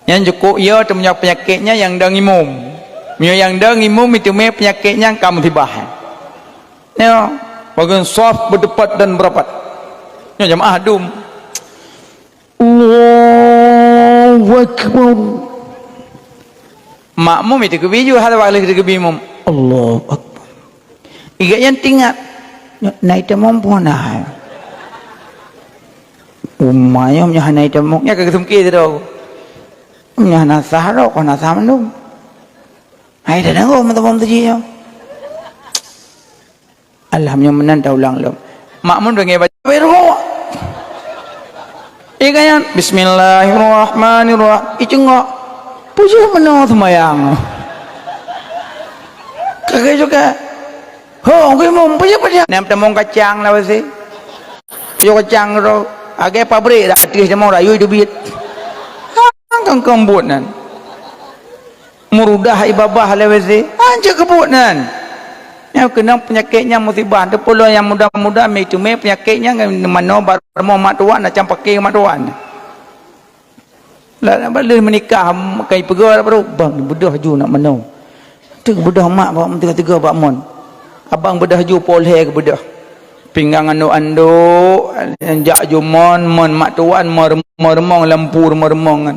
Nyan jukuk yo teumanyong peunyakét nyan nyang dong imum. Meunyoe nyang dong imum iteumé peunyakét nyan ka musibah. Nyoe, bagian saf beudepat dan berapat. Nyoe jamaah dum. Allahu Akbar. Makmum itu keubiju hal bak lheueh keubimum. Allahu Akbar. Iga nyan tingat. Nyoe na itamong pun na. Umma nyoe nyoe hana itamong. Nyoe ka geusungké sidroe. Nyoe hana sah rot, hana sah mandum. Hai dah dengoh meuteumong teuji nyoe. Alah, meunyoe meunan taulang lom. Makmum deungoe baca, "Wéh, rukuk." Iga nyan, "Bismillahirrahmanirrahim." Icungok. Peue jeuet meunoe seumayang? Kagée juga. Ho, geuimum, peue jeuet, peue jeuet? Nyang tamong kacang lah pasti. Yo kacang tu. Agée pabrik dah, ateueh tamong rayu teubiet. Hang kong-kong buet nan. Meurudah ibabah lé W C, hanjeuet keubuet nan. Nyang keunong peunyakét nyang musibah, teupeulon nyang muda-muda, mi teumé peunyakét nyang manoe bak rumoh mak tuan, macam paké mak tuan. Lah, lah, lheueh meunikah, kai peugah baru, "Bang, beudôh ju nak manoe." Teuk beudôh mak bak meuteugah-teugah bak mon. Abang beudôh ju, poh lhée geubeudôh. Pinggang andok-andok, jak ju mon, mon mak tuan, mon rem-, mon reumong, lampu mon reumong kan.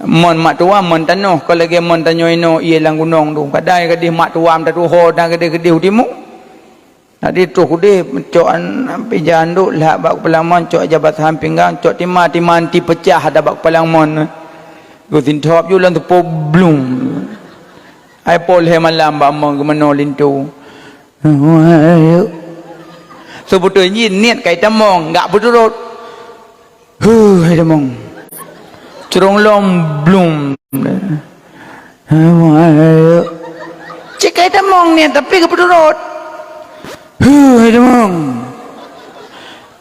Mon mak tuan, mon tanoh, kon lagée mon tanyoe inoe ié lam gunong tu. Kadang gadeh mak tuan tatuho dan gadeh-gadeh u timu. Jadi troh udeh cok an, pija andok lhak bak keupalang mon, cok jabat han pinggang, cok tima, tima anti peucah ada bak keupalang mon. Geusintop ju lam teupô blum. Ai poh lhée malam bak mon geumanoe linto. Seubeutôi jih niet kai tamong, gak beuturot. Huh, hai tamong. Curong lom blum. Cit kai tamong niet, tapi geupeudurot. Huh, hai tamong.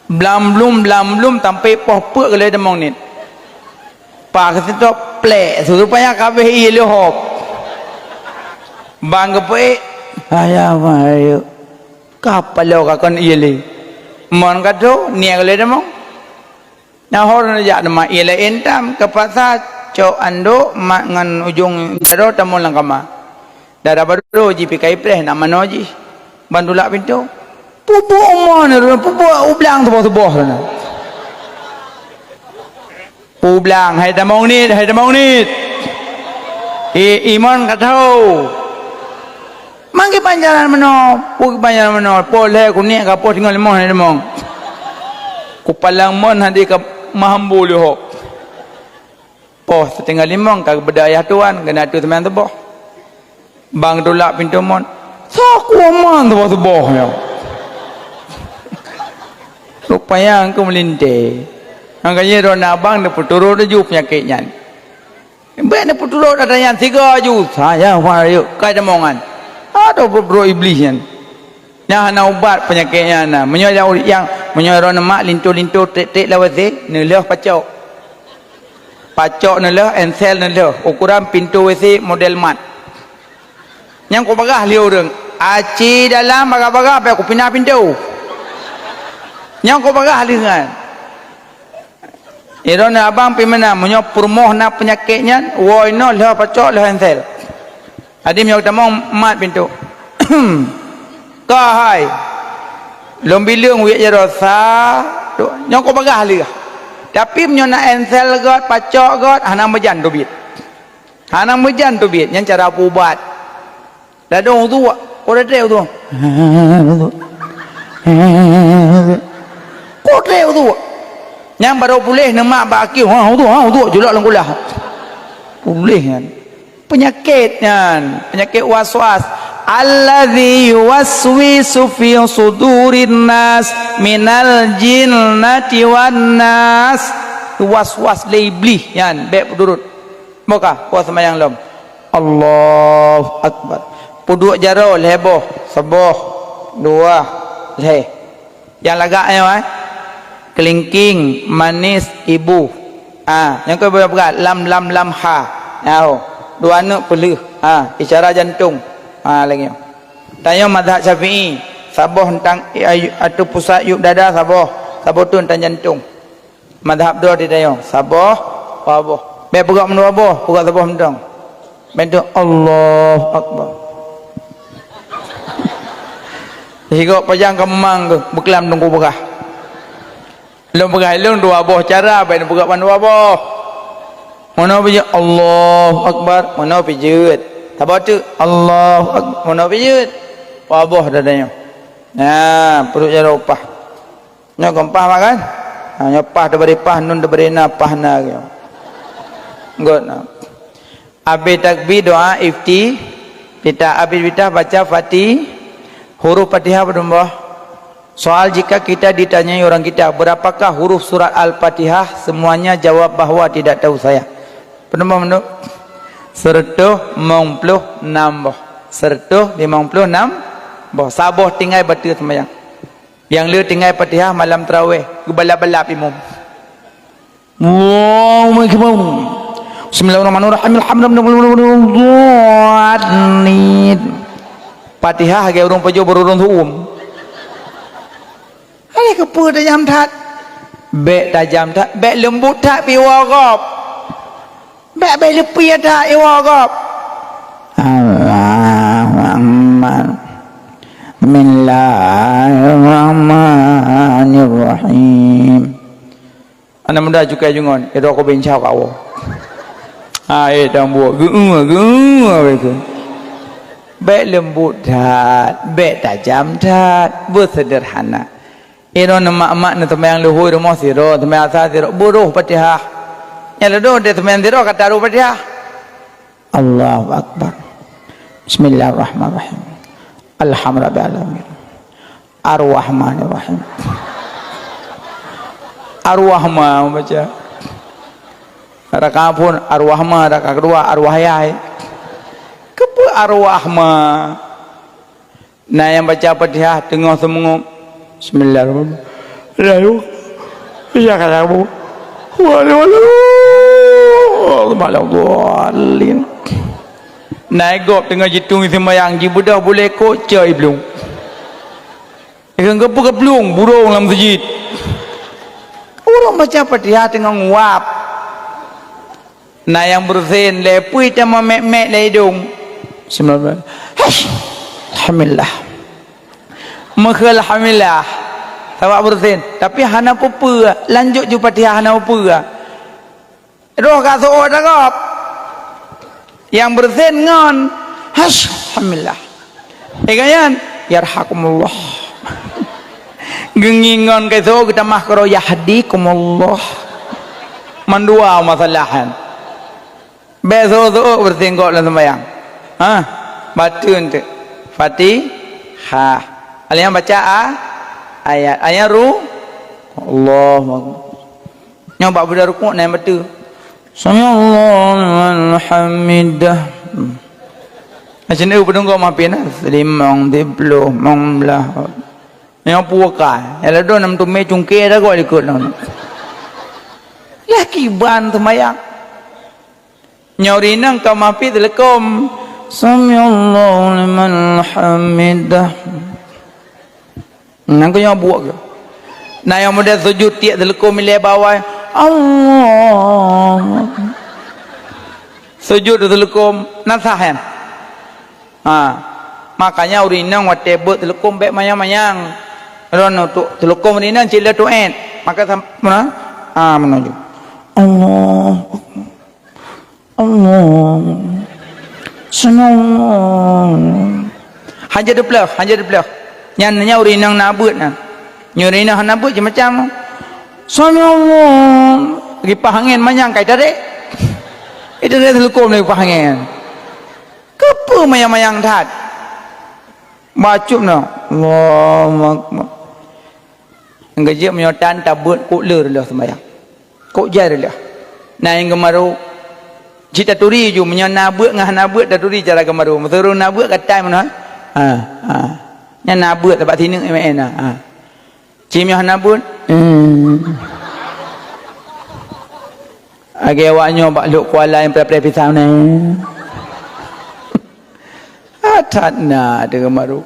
Blam blum, blam blum, sampai poh peuet geuh lé tamong niet. Pak keusintop plek, su rupanya kabeh ié leuhop. Bang geupeuék, ayah, ayah. Ka paloe ka kon ié lé. Mon ka tho, niet geuh lé tamong. Nahor neujak teuma ié laén tam, keupaksa cok andok mak ngon ujong jaroe tamong lam kama. Dara baroe jih pih ka ipreh nak manoe jih. Ban tulak pintoe. Pubôk mon, pubôk u blang tuboh-tuboh na. U blang, hai tamong niet, hai tamong niet. I, imon ka tho. Mang kiban jalan meunoe, peue kiban jalan meunoe, poh lhée kuniek ka poh singoh limoh na limong. Kupalang mon hadi ka meuhambo leuhop. Poh siteungoh limong ka geubeudôh ayah tuan, keuneuk ateueh teumanyong suboh. Bang tulak pintoe mon. Saku aman suboh-suboh nyoe. Rupanya engkau meulintèe. Makanya droeneuh abang neupeuturot laju peunyakét nyan. Bèk neupeuturot ata nyan sigoe ju. Saya, saya, kai tamongan. Aduh, peuturot Iblih nyan. Nyan hana ubat peunyakét nyan na. Meunyoe nyang, meunyoe droeneuh mak linto-linto trek-trek lawét seh, neulheueh pacok. Pacok neulheueh, ensel neulheueh. Ukuran pintoe W C model mat. Nyang kubagah lé ureueng, aci dalam bagah-bagah, bèk kupinah pintoe. Nyang kubagah lé nyan. Droeneuh abang pih meunan, meunyoe peurumoh na peunyakét nyan, woe inoe lheueh pacok lheueh ensel. Jadi meunyoe tamong mat pintoe. Ka hai. Lôn bileueng wiet jaroe sa, dua. Nyang kubagah lé. Tapi meunyoe na ensel göt, pacok göt, hana meujan teubiet. Hana meujan teubiet, nyan cara peuubat. Ladôm uduk, kok trek uduk. Kok trek uduk. Nyang barô puléh neumak bak akhé, ha uduk, ha uduk, julok lam kulah. Puléh nyan. Peunyakét nyan, peunyakét waswas. Allazi yuwaswisu fi sudurin nas minal jinnati wan nas. Waswas lé Iblih nyan, bèk peuturot. Boh ka, poh seumayang lom. Allahu Akbar. Peuduek jaroe lhèe boh, saboh, dua, lhèe. Nyang lagak nyoe, eh. Kelingking, manis, ibu. Ha, nyang keu peugah lam, lam, lam, ha. Nyoe, dua neuk peuleueh. Ha, isyarat jantong. Ha, lagèe nyoe. Tanyoe mazhab Syafi'i, saboh tang, ateueh pusat yub dada saboh, saboh teuk tang jantong. Mazhab droe di tanyoe, saboh, dua boh. Bèk peugah meudua boh, peugah saboh mantong. Bèk tu, Allahu Akbar. Sigoe pajan ka meumang keuh, beuklam teungku peugah. Lôn peugah lôn dua boh cara, bèk neupeugah ban dua boh. Meunoe pih jeuet, Allahu Akbar, meunoe pih jeuet. Saboh teuk, Allahu Akbar, meunoe pih jeuet. Dua boh dada nyoe. Nah, peuduek jaroe upah. Nyoe kon pah mak kan? Ha, nyoe pah teubri pah, nun teubri na, pah na lagèe nyoe. Göt na. Abéh takbir doa ifti-, iftitah, abéh iftitah baca Fati-, huruf Fatihah padum boh? Soal, jika kita ditanyai orang kita, "Berapakah huruf surat Al-Fatihah?" Semuanya jawab bahwa tidak tahu saya. Padum boh mandum? Seureutôh limong ploh nam boh. Seureutôh limong ploh nam boh. Saboh tinggai bateue seumayang. Nyang le tinggai Fatihah malam tarawih, geubalap-balap imum. Allahu Akbar. Bismillahirrahmanirrahim. Alhamdulillah. Fatihah lagèe ureueng pajoh beururung su'um. Hai keupeue tajam that? Bèk tajam that, bèk leumbot that pih iwoe gob. Bèk, bèk leupie that iwoe gob. Allahu Akbar. Bismillahirrahmanirrahim. Aneuk muda cukai jungon, idroe keu bincau ka woe. Hai, dang buet geu-, geu-, begitu. Bèk leumbot that, bèk tajam that, beuseuderhana. Inoe neumak-mak neuseumayang luhôi rumoh sidroe, seumayang asa sidroe, beuroh Fatihah. Nyang ladôm deh seumayang sidroe ka taroh Fatihah. Allahu Akbar. Bismillahirrahmanirrahim. Alhamdulillahirabbil alamin. Ar-Rahmanirrahim. Ar-Rahman baca. Rakaat phôn Ar-Rahman, rakaat keudua Ar-Wahyai. Keupeue Ar-Rahman? Na nyang baca Fatihah teungoh seumeungop. Bismillahirrahmanirrahim. Iyyaka na'budu wa iyyaka nasta'in. Ihdinas siratal mustaqim. Na gob teungoh jitueng seumayang, jibeudôh bulèe kok, cok i blueng. Ikheun, "Keupeue geuplueng?" "Burông lam meuseujid." Ureueng baca Fatihah teungoh nguap. Na nyang beureusen lé pui teuma mèk-mèk lé idông. Bismillah. Hush. Alhamdulillah. Meukheueh alhamdulillah. Sabab beureusen, tapi hana peue-peue. Lanjut ju Fatihah hana peue-peue. Roh ka seuôt ata gob. Nyang beureusen ngon. Hush. Alhamdulillah. Eh, ka nyan, "Yarhakumullah." Geungieng ngon keu soe geutamah keudroe, "Yahdikumullah." Mandua masalah nyan. Bèk seuôt-seuôt beusinggok lam seumayang. Ha, bateun teuk. Fatihah. Alèh nyan baca a-, ayat. Ayat ru-, Allahu Akbar. Nyoe bak beuda rukuk na nyang bateue. Samiallahu liman hamidah. Hmm. Macam mana peudong kau mampir na? Limong, siploh, limong blah. Nyang puaka. Nyang ladôm nam tumé cungké dah kau likot nang. Lah kiban seumayang. Nyoe ureueng inong ka mampir teuleukom. Samiallahu liman hamidah. Nyan keuh nyoe buet keuh. Na nyang model sujud tiek teuleukom ilèe bawai. Allah. Sujud teuleukom, na sah nyan. Ha. Makanya ureueng inong watèe beuet teuleukom bèk manyang-manyang. Droeneuh teuleukom ureueng inong cit le tuet. Maka sam-, meunan. Ha, meunan ju. Allahu Akbar. Allah. Subhanallah. Hana teuplôh, hana teuplôh. Nyan, nyan ureueng inong na beuet nyan. Nyoe ureueng inong hana beuet je macam. Subhanallah. Lagi paih angén manyang kai tarék. Itu dia teuleukom lagi paih angén. Keupeue manyang-manyang that? Bacut na. Allahu Akbar. Nyang keujeuet meunyoe tan tabeuet kok le reuloh seumayang. Kok jai reuloh. Na nyang geumaru. Cit taturi ju, meunyoe na beuet ngon hana beuet taturi cara geumaru. Meuseuruh na beuet ka tai meunan. Ha, ha. Nyan na beuet bak sineuk meu'en na. Ha. Ci meunyoe hana beuet. Hmm. Lagèe awak nyoe bak Lhokseumawe nyang preh-preh pisang nyan. Ah, that na teuh geumaru.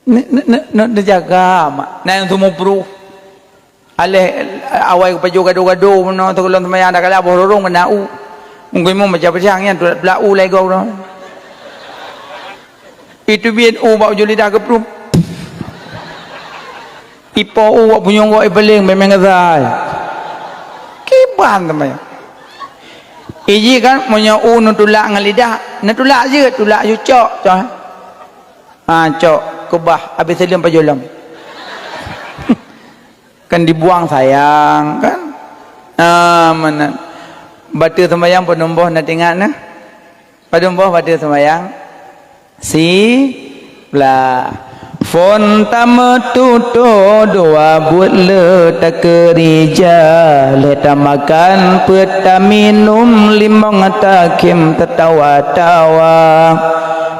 Ne-, ne-, ne-, ne-, neujaga mak. Na nyang seumeubeuet. Aléh awai geupajoh gado-gado meunoe teuh lôn seumayang, dak kala boh rurung keunan u. Mungken imum baca peusiang nyan tulak u lagèe gob nyoe. Itu biet u bak ujong lidah geupruem. Ipo u bak punyueng gob ipeuléng bèk meu'en geuthai. Kiban teuma nyan. Iji kan meunyoe u neutulak ngon lidah, neutulak jeuet, tulak ju cok, cok. Ha, cok, keubah, abéh seuleuem pajoh lom. Kan dibuang sayang, kan? Ah, meunan. Bateue seumayang padum boh na teuingat na? Padum boh bateue seumayang? Siblah. Phôn tameututoe dua buet le takeurija, lhèe tamakan peuet taminum, limong takhém tatawa-tawa.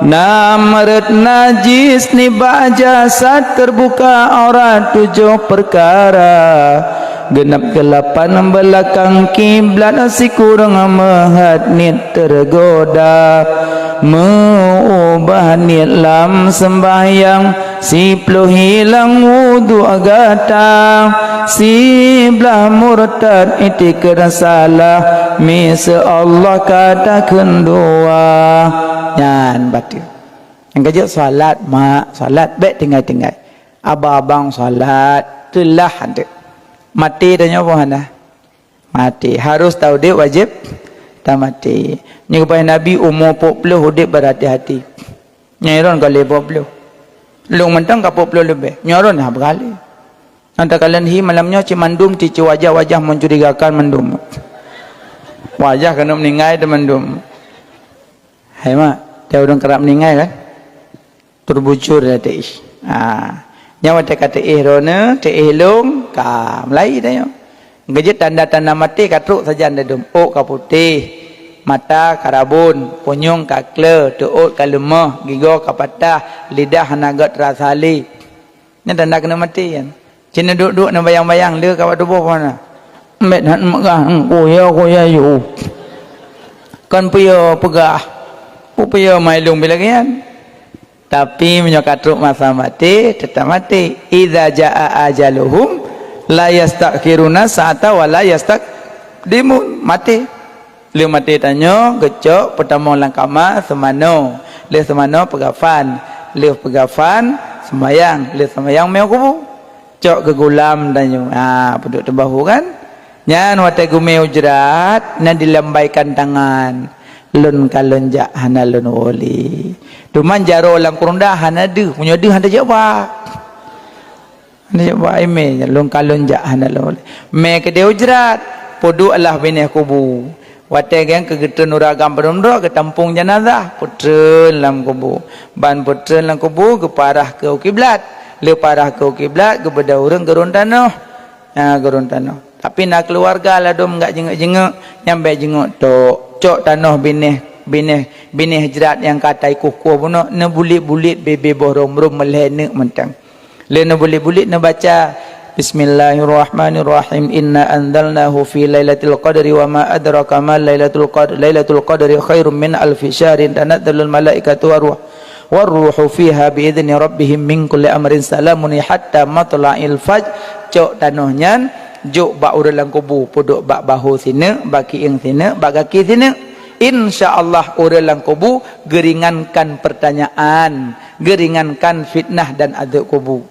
Nam rhët najis nibak jasad, teubuka aurat tujoh peukara. Geunab geulapan beulakang kiblat, sikureueng meuhat niet teugoda. Meu-ubah niet lam seumbahyang, siploh hilang wudhu gata. Siblah murtad itikeuet salah, miseue Allah ka takheun dua. Nyan bateue. Nyang keujeuet salat, mak, salat bèk tinggai-tinggai. Abang-abang salat, teulah hanteuk. Maté tanyoe boh hana? Maté. Harôh taudép wajéb tamaté. Nyoe geupaih Nabi umu peuet ploh udép beurhati-hati. Nyoe droen ka lhèe peuet ploh. Lôn mantong ka peuet ploh leubeh. Nyoe droen hana beurali. Nyang takalon hi malam nyoe cit mandum ti wajah-wajah mencurigakan mandum. Wajah keuneuk meuninggai teuh mandum. Hai mak, tiep ureueng karab meuninggai kan? Teubujur dah teuéh. Ha. Nyan watèe ka teuéh droeneuh, teuéh lôn, ka meulai tanyoe. Geujeuet tanda-tanda maté ka trok sajan dadum. Ôk ka putéh, mata ka rabon, punyueng ka kleu, teuôt ka leumoh, gigoe ka patah, lidah hana göt rasa lé. Nyan tanda keuneuk maté nyan. Ci neuduek-duek neubayang-bayang le ka bak tuboh pohana. Mét that meugah, kuya-kuya yu. Kon peue peugah. Peue mai lôn bila nyan. Tapi meunyoe ka trok masa maté, teutap maté. Idza jaa ajaluhum la yastakhiruna sa'ata wa la yastaqdimun. Maté. Lheueh maté tanyoe geucok peutamong lam kama seumanoe, lheueh seumanoe peugafan, lheueh peugafan seumayang, lheueh seumayang miyueb kubu. Cok keu gulam tanyoe. Ha, peuduek teubahu kan? Nyan watèe geumè ujrat, na dilambaikan tangan. Lôn ka lôn jak hana lôn woe lé. Teuma jaroe lam keurunda hana deuh, meunyoe deuh hana jak ba. Hana jak ba imè, lôn ka lôn jak hana lôn woe lé. Mè keudéh ujrat, peuduek lah binéh kubu. Watée geng keu geutreun ureuëng agam padum droe, geutampong janazah, peutreun lam kubu. Ban peutreun lam kubu, geuparah keu kiblat. Lé parah keu kiblat, geubeudôh ureuëng geurôn tanoh. Ha, geurôn tanoh. Tapi na keuluwarga ladôm gak jingeuek-jingeuek, nyang bék jingeuek tok. Cok tanoh binéh, binéh, binéh jrat nyang ka taikueh-kueh bunoe, neubulet-bulet bibé boh rom-rom meulhée neuk mantong. Lé neubulet-bulet neubaca, "Bismillahirrahmanirrahim. Inna anzalnahu fi lailatul qadri wa ma adraka ma lailatul qadr. Lailatul qadri khairum min alfi syahrin. Tanazzalul malaikatu war ruh, war ruhu fiha bi idzni rabbihim min kulli amrin. Salamun hatta matla'il fajr." Cok tanoh nyan, jok bak ureuëng lam kubu, peuduek bak bahô sineuk, bak kiéng sineuk, bak gaki sineuk. Insya Allah ureuëng lam kubu geuringankan pertanyaan, geuringankan fitnah dan azab kubu.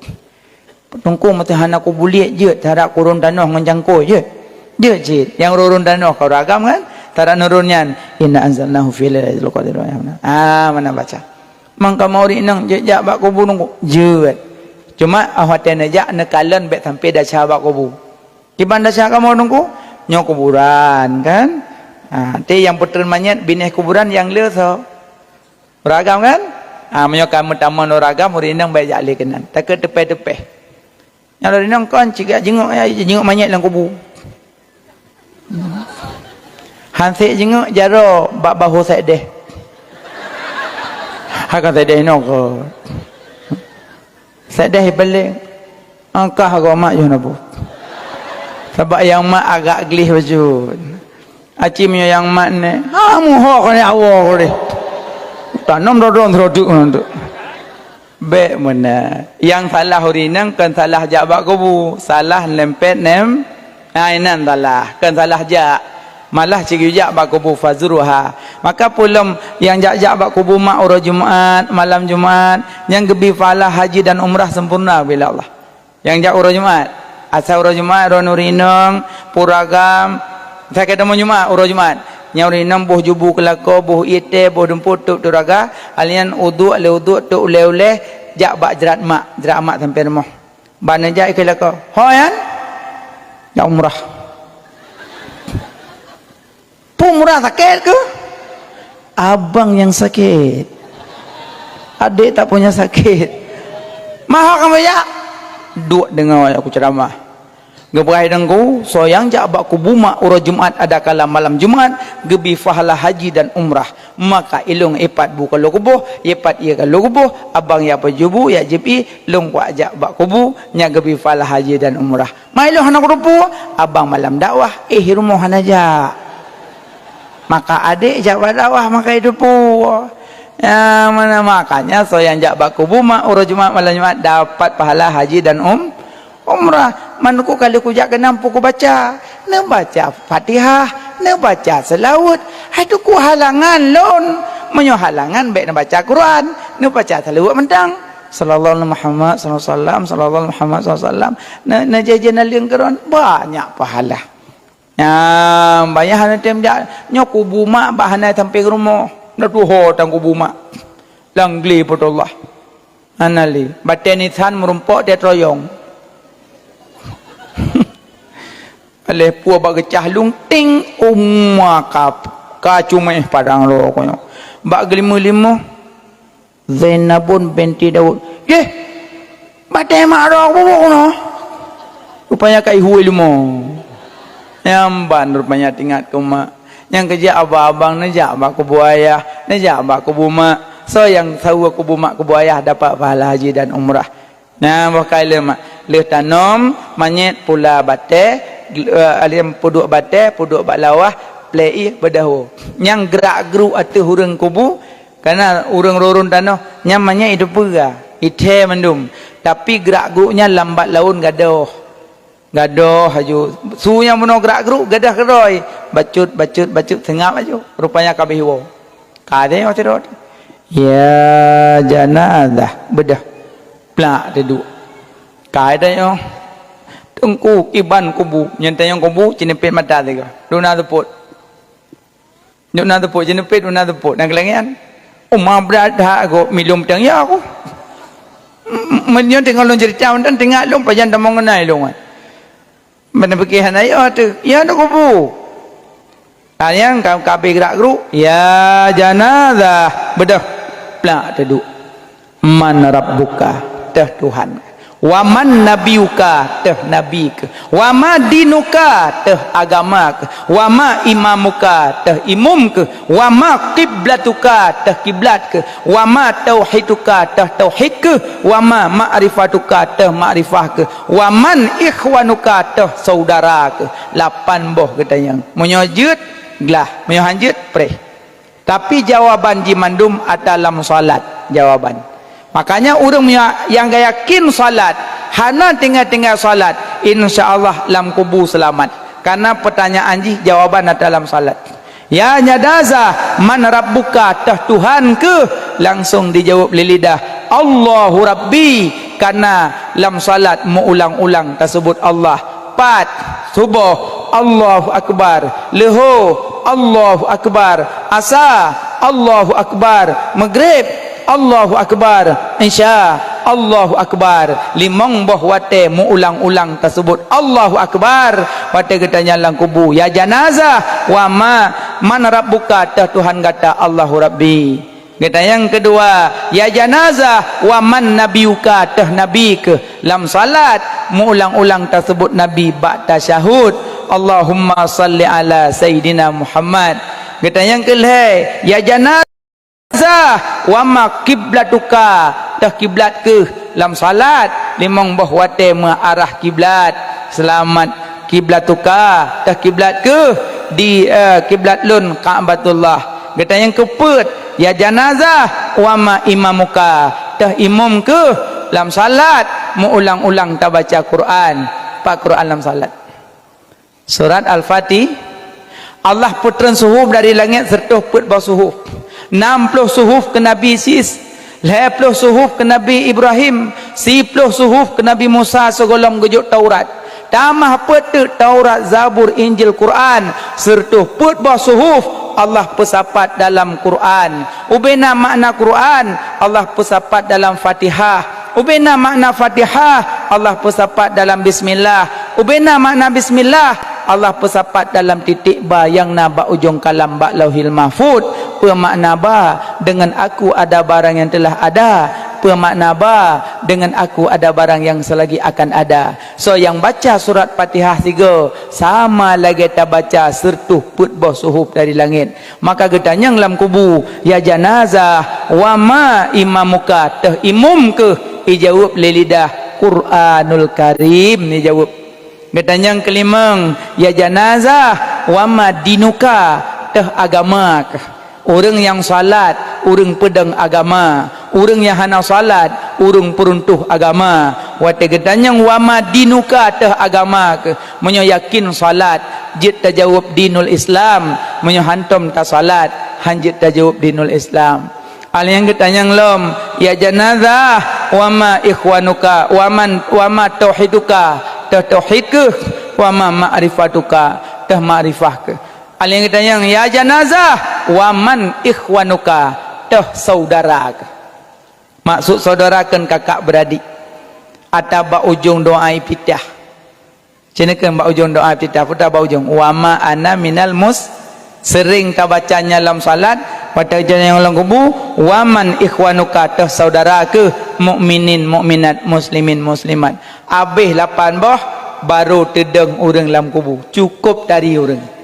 Teungku, meuseuhana kubu liek jeuet, tarak kurôn tanoh ngon cangkôi jeuet. Jeuet cit. Nyang rurôn tanoh ka ureuëng agam kan? Tarak nurôn nyan, "Inna anzalnahu fi lailatul qadri." Ah, mana baca? Mangka meurit inong jeuet jak bak kubu teungku. Jeuet. Cuma ah watée neujak neukalon bék sampai desya bak kubu. Kiban desya kamoe teungku? Nyoe kuburan kan? Ah, té nyang peutreun manyét binéh kuburan nyang le soe? Ureuëng agam kan? Ah, meunyoe ka meutamong ureuëng agam, ureuëng inong bék jak lé keunan. Takot teupéh-teupéh. Nyang lôn inong kon cit jak jingok, ya, jingok manyét lam kubu. Hansék jingok jaroe bak bahô Saideh. Hai ka Saideh inong kon. Saideh ipeuleng. Angkah agak mak yoh nabu. Sabab nyang mak agak gleh bacut. Aci meunyoe nyang mat nè, ha, muho keuneuk awoe keuneuk. Tanom dodong seuduk ngon tu. Bék meunan. Nyang salah ureuëng inong kon salah jak bak kubu, salah nempet nem. Ha, inan salah, kon salah jak. Malah cit geujak bak kubu fazuruha. Maka peulom nyang jak-jak bak kubu mak uroe Jumat, malam Jumat, nyang geubi pahala haji dan umrah sempurna bila Allah. Nyang jak uroe Jumat. Asai uroe Jumat, droeneuh ureuëng inong, pura agam, asai ka tamong Jumat, uroe Jumat. Nyang ureuëng inong boh jubu keulako, boh ié teh, boh dumpok tôb turaga, alian uduk, lé uduk, tôb ulée-ulée, jak bak jrat mak, jrat mak sampoe rumoh. Ban neujak ikeu lakoe. Ho nyan? Jak umrah. Peue murah sakét keuh? Abang nyang sakét. Adék tak punya sakét. Meuho kamoe jak? Duek deungoe aku ceuramah. Geupeugah teungku, soe nyang jak bak kubu mak uroe Jumat adakala malam Jumat, geubi pahala haji dan umrah. Maka ilong ipat bu ka lôn kuboh, ipat ié ka lôn kuboh, abang ya pajoh bu, ya jieb ié, lôn kuat jak bak kubu, nyan geubi pahala haji dan umrah. Ma ilong hana kuteupeu, abang malam dakwah, éh rumoh hana jak. Maka adék jak bak dakwah maka iteupeu. Ya, mana makanya soe nyang jak bak kubu mak uroe Jumat malam Jumat dapat pahala haji dan um, umrah. Man ku kali kujak keunan peue kubaca? Neubaca Fatihah, neubaca seulaweuet. Hai teungku halangan lôn. Meunyoe halangan bék neubaca Quran, neubaca seulaweuet mantong. Sallallahu alaihi Muhammad sallallahu alaihi wasallam, sallallahu alaihi Muhammad sallallahu alaihi wasallam. Ne, neujeh-jeh naleueng keu droen, banyak pahala. Nyan, banyak hana tem jak. Nyoe kubu mak bak hana sampai rumoh. Dah tuho tang kubu mak. Lam glé Baitullah. Hana lé. Batée nisan meurumpok di troyong. Aléh pue bak geucah lung ting uma ka, ka cuméh padang lo konyo. Bak geulimu-limu. Zainabun binti Daud. Yeh, batée mak roh bubuk noh. Rupanya ka ihue limo. Nyang ban rupanya tingat keu mak. Nyang keujak abang-abang neujak bak kubu ayah, neujak bak kubu mak. Soe nyang saweue kubu mak kubu ayah dapat pahala haji dan umrah. Nah, boh kai leuh mak. Leuh tanom manyét pula batée, eh, aliem peuduek batée, peuduek bak lawah, plei ié beudahô. Nyang grak-gruk ateueh ureuëng kubu, Kana ureuëng rurôn tanoh nyan manyét iteupeue, ithée mandum, tapi grak-gruk nyan lambat laun gadôh. Gadôh laju. Su nyang bunoe grak-gruk gadôh keudroe. Bacut, bacut, bacut seungab laju. Rupanya ka abéh woe. Ka deh watée rot. Ya janazah, beudôh. Plak teuduek. Ka deh nyoe. Teungku kiban kubu, nyang tanyong kubu, cinipet mata tiga. Duna teupot. Duna teupot, jinipet duna teupot, dan keulangéan. Uma brat that gob milom tang ya aku. Meunyoe teungoh lôn cerita mantong teuingat lôn pajan tamong ngeunai lôn. Mana pikir hana ya tu, ya nak kubu. Ka nyang ka, ka abéh gerak grup, "Ya janazah, beudôh, plak teuduek. Man rabbuka, teuh Tuhan. Wa man nabiyuka, teuh nabi keuh. Wa ma dinuka, teuh agama keuh. Wa ma imamuka, teuh imum keuh. Wa ma qiblatuka, teuh kiblat keuh. Wa ma tauhiduka, teuh tauhid keuh. Wa ma ma'rifatuka, teuh makrifah keuh. Wa man ikhwanuka, teuh saudara keuh." Lapan boh geutanyong. Meunyoe jeuet, glah. Meunyoe han jeuet, preh. Tapi jawaban jih mandum ata lam salat. Jawaban. Makanya ureuëng meunyoe nyang geuyakin salat, hana tinggai-tinggai salat, insya Allah lam kubu seulamat. Karena pertanyaan jih jawaban ata lam salat. "Ya janazah, man rabbuka, teuh Tuhan keuh?" Langsung dijaweueb lé lidah, "Allahu Rabbi." Karena lam salat meuulang-ulang taseubut Allah. Pat, suboh, Allahu Akbar. Leuho, Allahu Akbar. Asa, Allahu Akbar. Maghrib, Allahu Akbar. Isya, Allahu Akbar. Limong boh watée meuulang-ulang taseubut Allahu Akbar. Watée geutanyong lam kubu, "Ya janazah, wa ma, man rabbuka?" Teuh Tuhan gata, "Allahu Rabbi." Geutanyong keudua, "Ya janazah, wa man nabiyuka?" Teuh nabi keuh? Lam salat meuulang-ulang taseubut nabi bak tasyahud, "Allahumma salli ala sayyidina Muhammad." Geutanyong keulhée, "Ya janazah, wa ma qiblatuka?" Teuh kiblat keuh? Lam salat limong boh watée meuarah kiblat. Seulamat. "Qiblatuka?" Teuh kiblat keuh? Di, eh, kiblat lôn Ka'batullah. Geutanyong keupeuet, "Ya janazah, wa ma imamuka?" Teuh imum keuh? Lam salat meuulang-ulang tabaca Quran. Pat Quran lam salat? Surat Al-Fatih. Allah peutreun suhuf dari langét, sireutoh peuet boh suhuf. Nam ploh suhuf keu Nabi Sis, lhée ploh suhuf keu Nabi Ibrahim, siploh suhuf keu Nabi Musa sigohlom geujok Taurat. Tamah peuet teuk Taurat, Zabur, Injil, Quran, sireutoh peuet boh suhuf Allah peusapat dalam Quran. Ubena makna Quran Allah peusapat dalam Fatihah. Ubena makna Fatihah Allah peusapat dalam Bismillah. Ubena makna Bismillah Allah peusapat dalam titik ba nyang na bak ujong kalam bak Lauhil Mahfud. Peue makna ba? Deungon Aku ada barang nyang teulah ada. Peue makna ba? Deungon Aku ada barang nyang seulagi akan ada. Soe nyang baca surat Fatihah sigoe, sama lagée tabaca sireutoh peuet boh suhuf dari langét. Maka geutanyong lam kubu, "Ya janazah, wa ma imamuka?" Teuh imum keuh? Ijaweueb lé lidah, "Quranul Karim," ijaweueb. Geutanyong keulimong, "Ya janazah, wa ma dinuka?" Teuh agama keuh? Ureuëng nyang salat, ureuëng peudong agama. Ureuëng nyang hana salat, ureuëng peuruntoh agama. Watée geutanyong, "Wa ma dinuka?" Teuh agama keuh? Meunyoe yakin salat, jeuet tajaweueb dinul Islam. Meunyoe hantom tasalat, han jeuet tajaweueb dinul Islam. Alheuh nyan geutanyong lom, "Ya janazah, wa ma ikhwanuka, wa man, wa ma tauhiduka?" Teuh tauhid keuh? "Wa ma ma'rifatuka?" Teuh makrifah keuh? Alheuh nyan geutanyong, "Ya janazah, wa man ikhwanuka?" Teuh saudara keuh? Maksud saudara kon kakak beuradik. Ata bak ujong doa iftitah. Sinoe keuh bak ujong doa iftitah, peue bak ujong, "Wa ma ana minal mus-," seuring tabaca nyan lam salat, watée geutanyong lam kubu, "Wa man ikhwanuka?" Teuh saudara keuh? "Mukminin, mukminat, muslimin, muslimat." Abéh lapan boh, barô teudong ureuëng lam kubu. Cukôp tari ureuëng.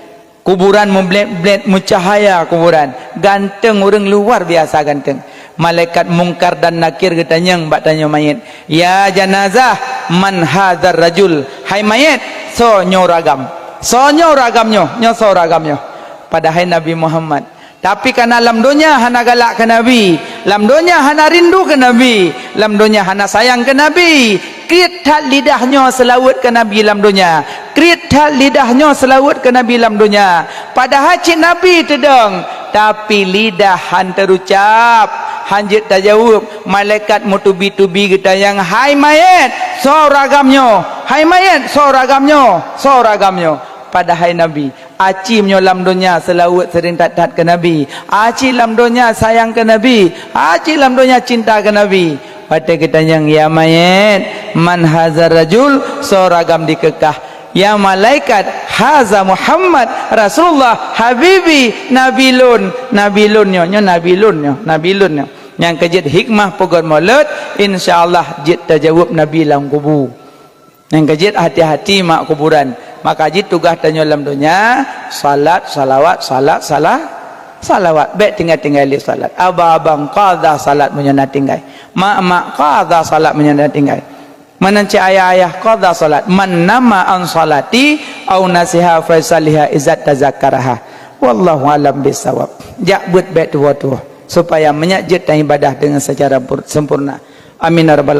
Kuburan mublét-blét, meucahya kuburan. Ganteng ureuëng, luar biasa ganteng. Malaikat Mungkar dan Nakir geutanyong bak tanyoe manyét, "Ya janazah, man hadzar rajul?" Hai manyét, soe nyoe ureuëng agam? Soe nyoe ureuëng agam nyoe? Nyoe soe ureuëng agam nyoe? Padahai Nabi Muhammad. Tapi kareuna lam donya hana galak keu Nabi, lam donya hana rindu keu Nabi, lam donya hana sayang keu Nabi, kriet that lidah nyoe seulaweuet keu Nabi lam donya. Kriet that lidah nyoe seulaweuet keu Nabi lam donya. Padahai cit Nabi teudong, tapi lidah han teurucab, han jeuet tajaweueb. Malaikat meutubi-tubi geutanyong, "Hai manyét, soe ureuëng agam nyoe? Hai manyét, soe ureuëng agam nyoe? Soe ureuëng agam nyoe?" Padahai Nabi. Aci meunyoe lam donya seulaweuet seuring that-that keu Nabi. Aci lam donya sayang keu Nabi. Aci lam donya cinta keu Nabi. Watée geutanyong, "Ya manyét, man hadzar rajul?" Soe ureuëng agam dikeukah? Ya malaikat, haza Muhammad Rasulullah habibi, nabi lôn, nabi lôn nyoe, nyoe nabi lôn nyoe, nabi lôn nyoe. Nyang keujeuet hikmah peugöt Maulud, insya Allah jeuet tajaweueb nabi lam kubu. Nyang keujeuet hati-hati mak kuburan. Maka jih tugaih tanyoe lam donya, salat, salawat, salat, salah, salawat. Bék tinggai-tinggai lé salat. Abang-abang qadha salat meunyoe na tinggai. Mak-mak qadha salat meunyoe na tinggai. Meunan cit ayah-ayah qadha salat. Man nama an salati au nasiha faisaliha izat tazakkaraha. Wallahu alam bisawab. Jak beuet bék tuwoe-tuwoe. Supaya meunyak jeuet dan ibadah dengan secara pur-, sempurna. Amin ya rabbal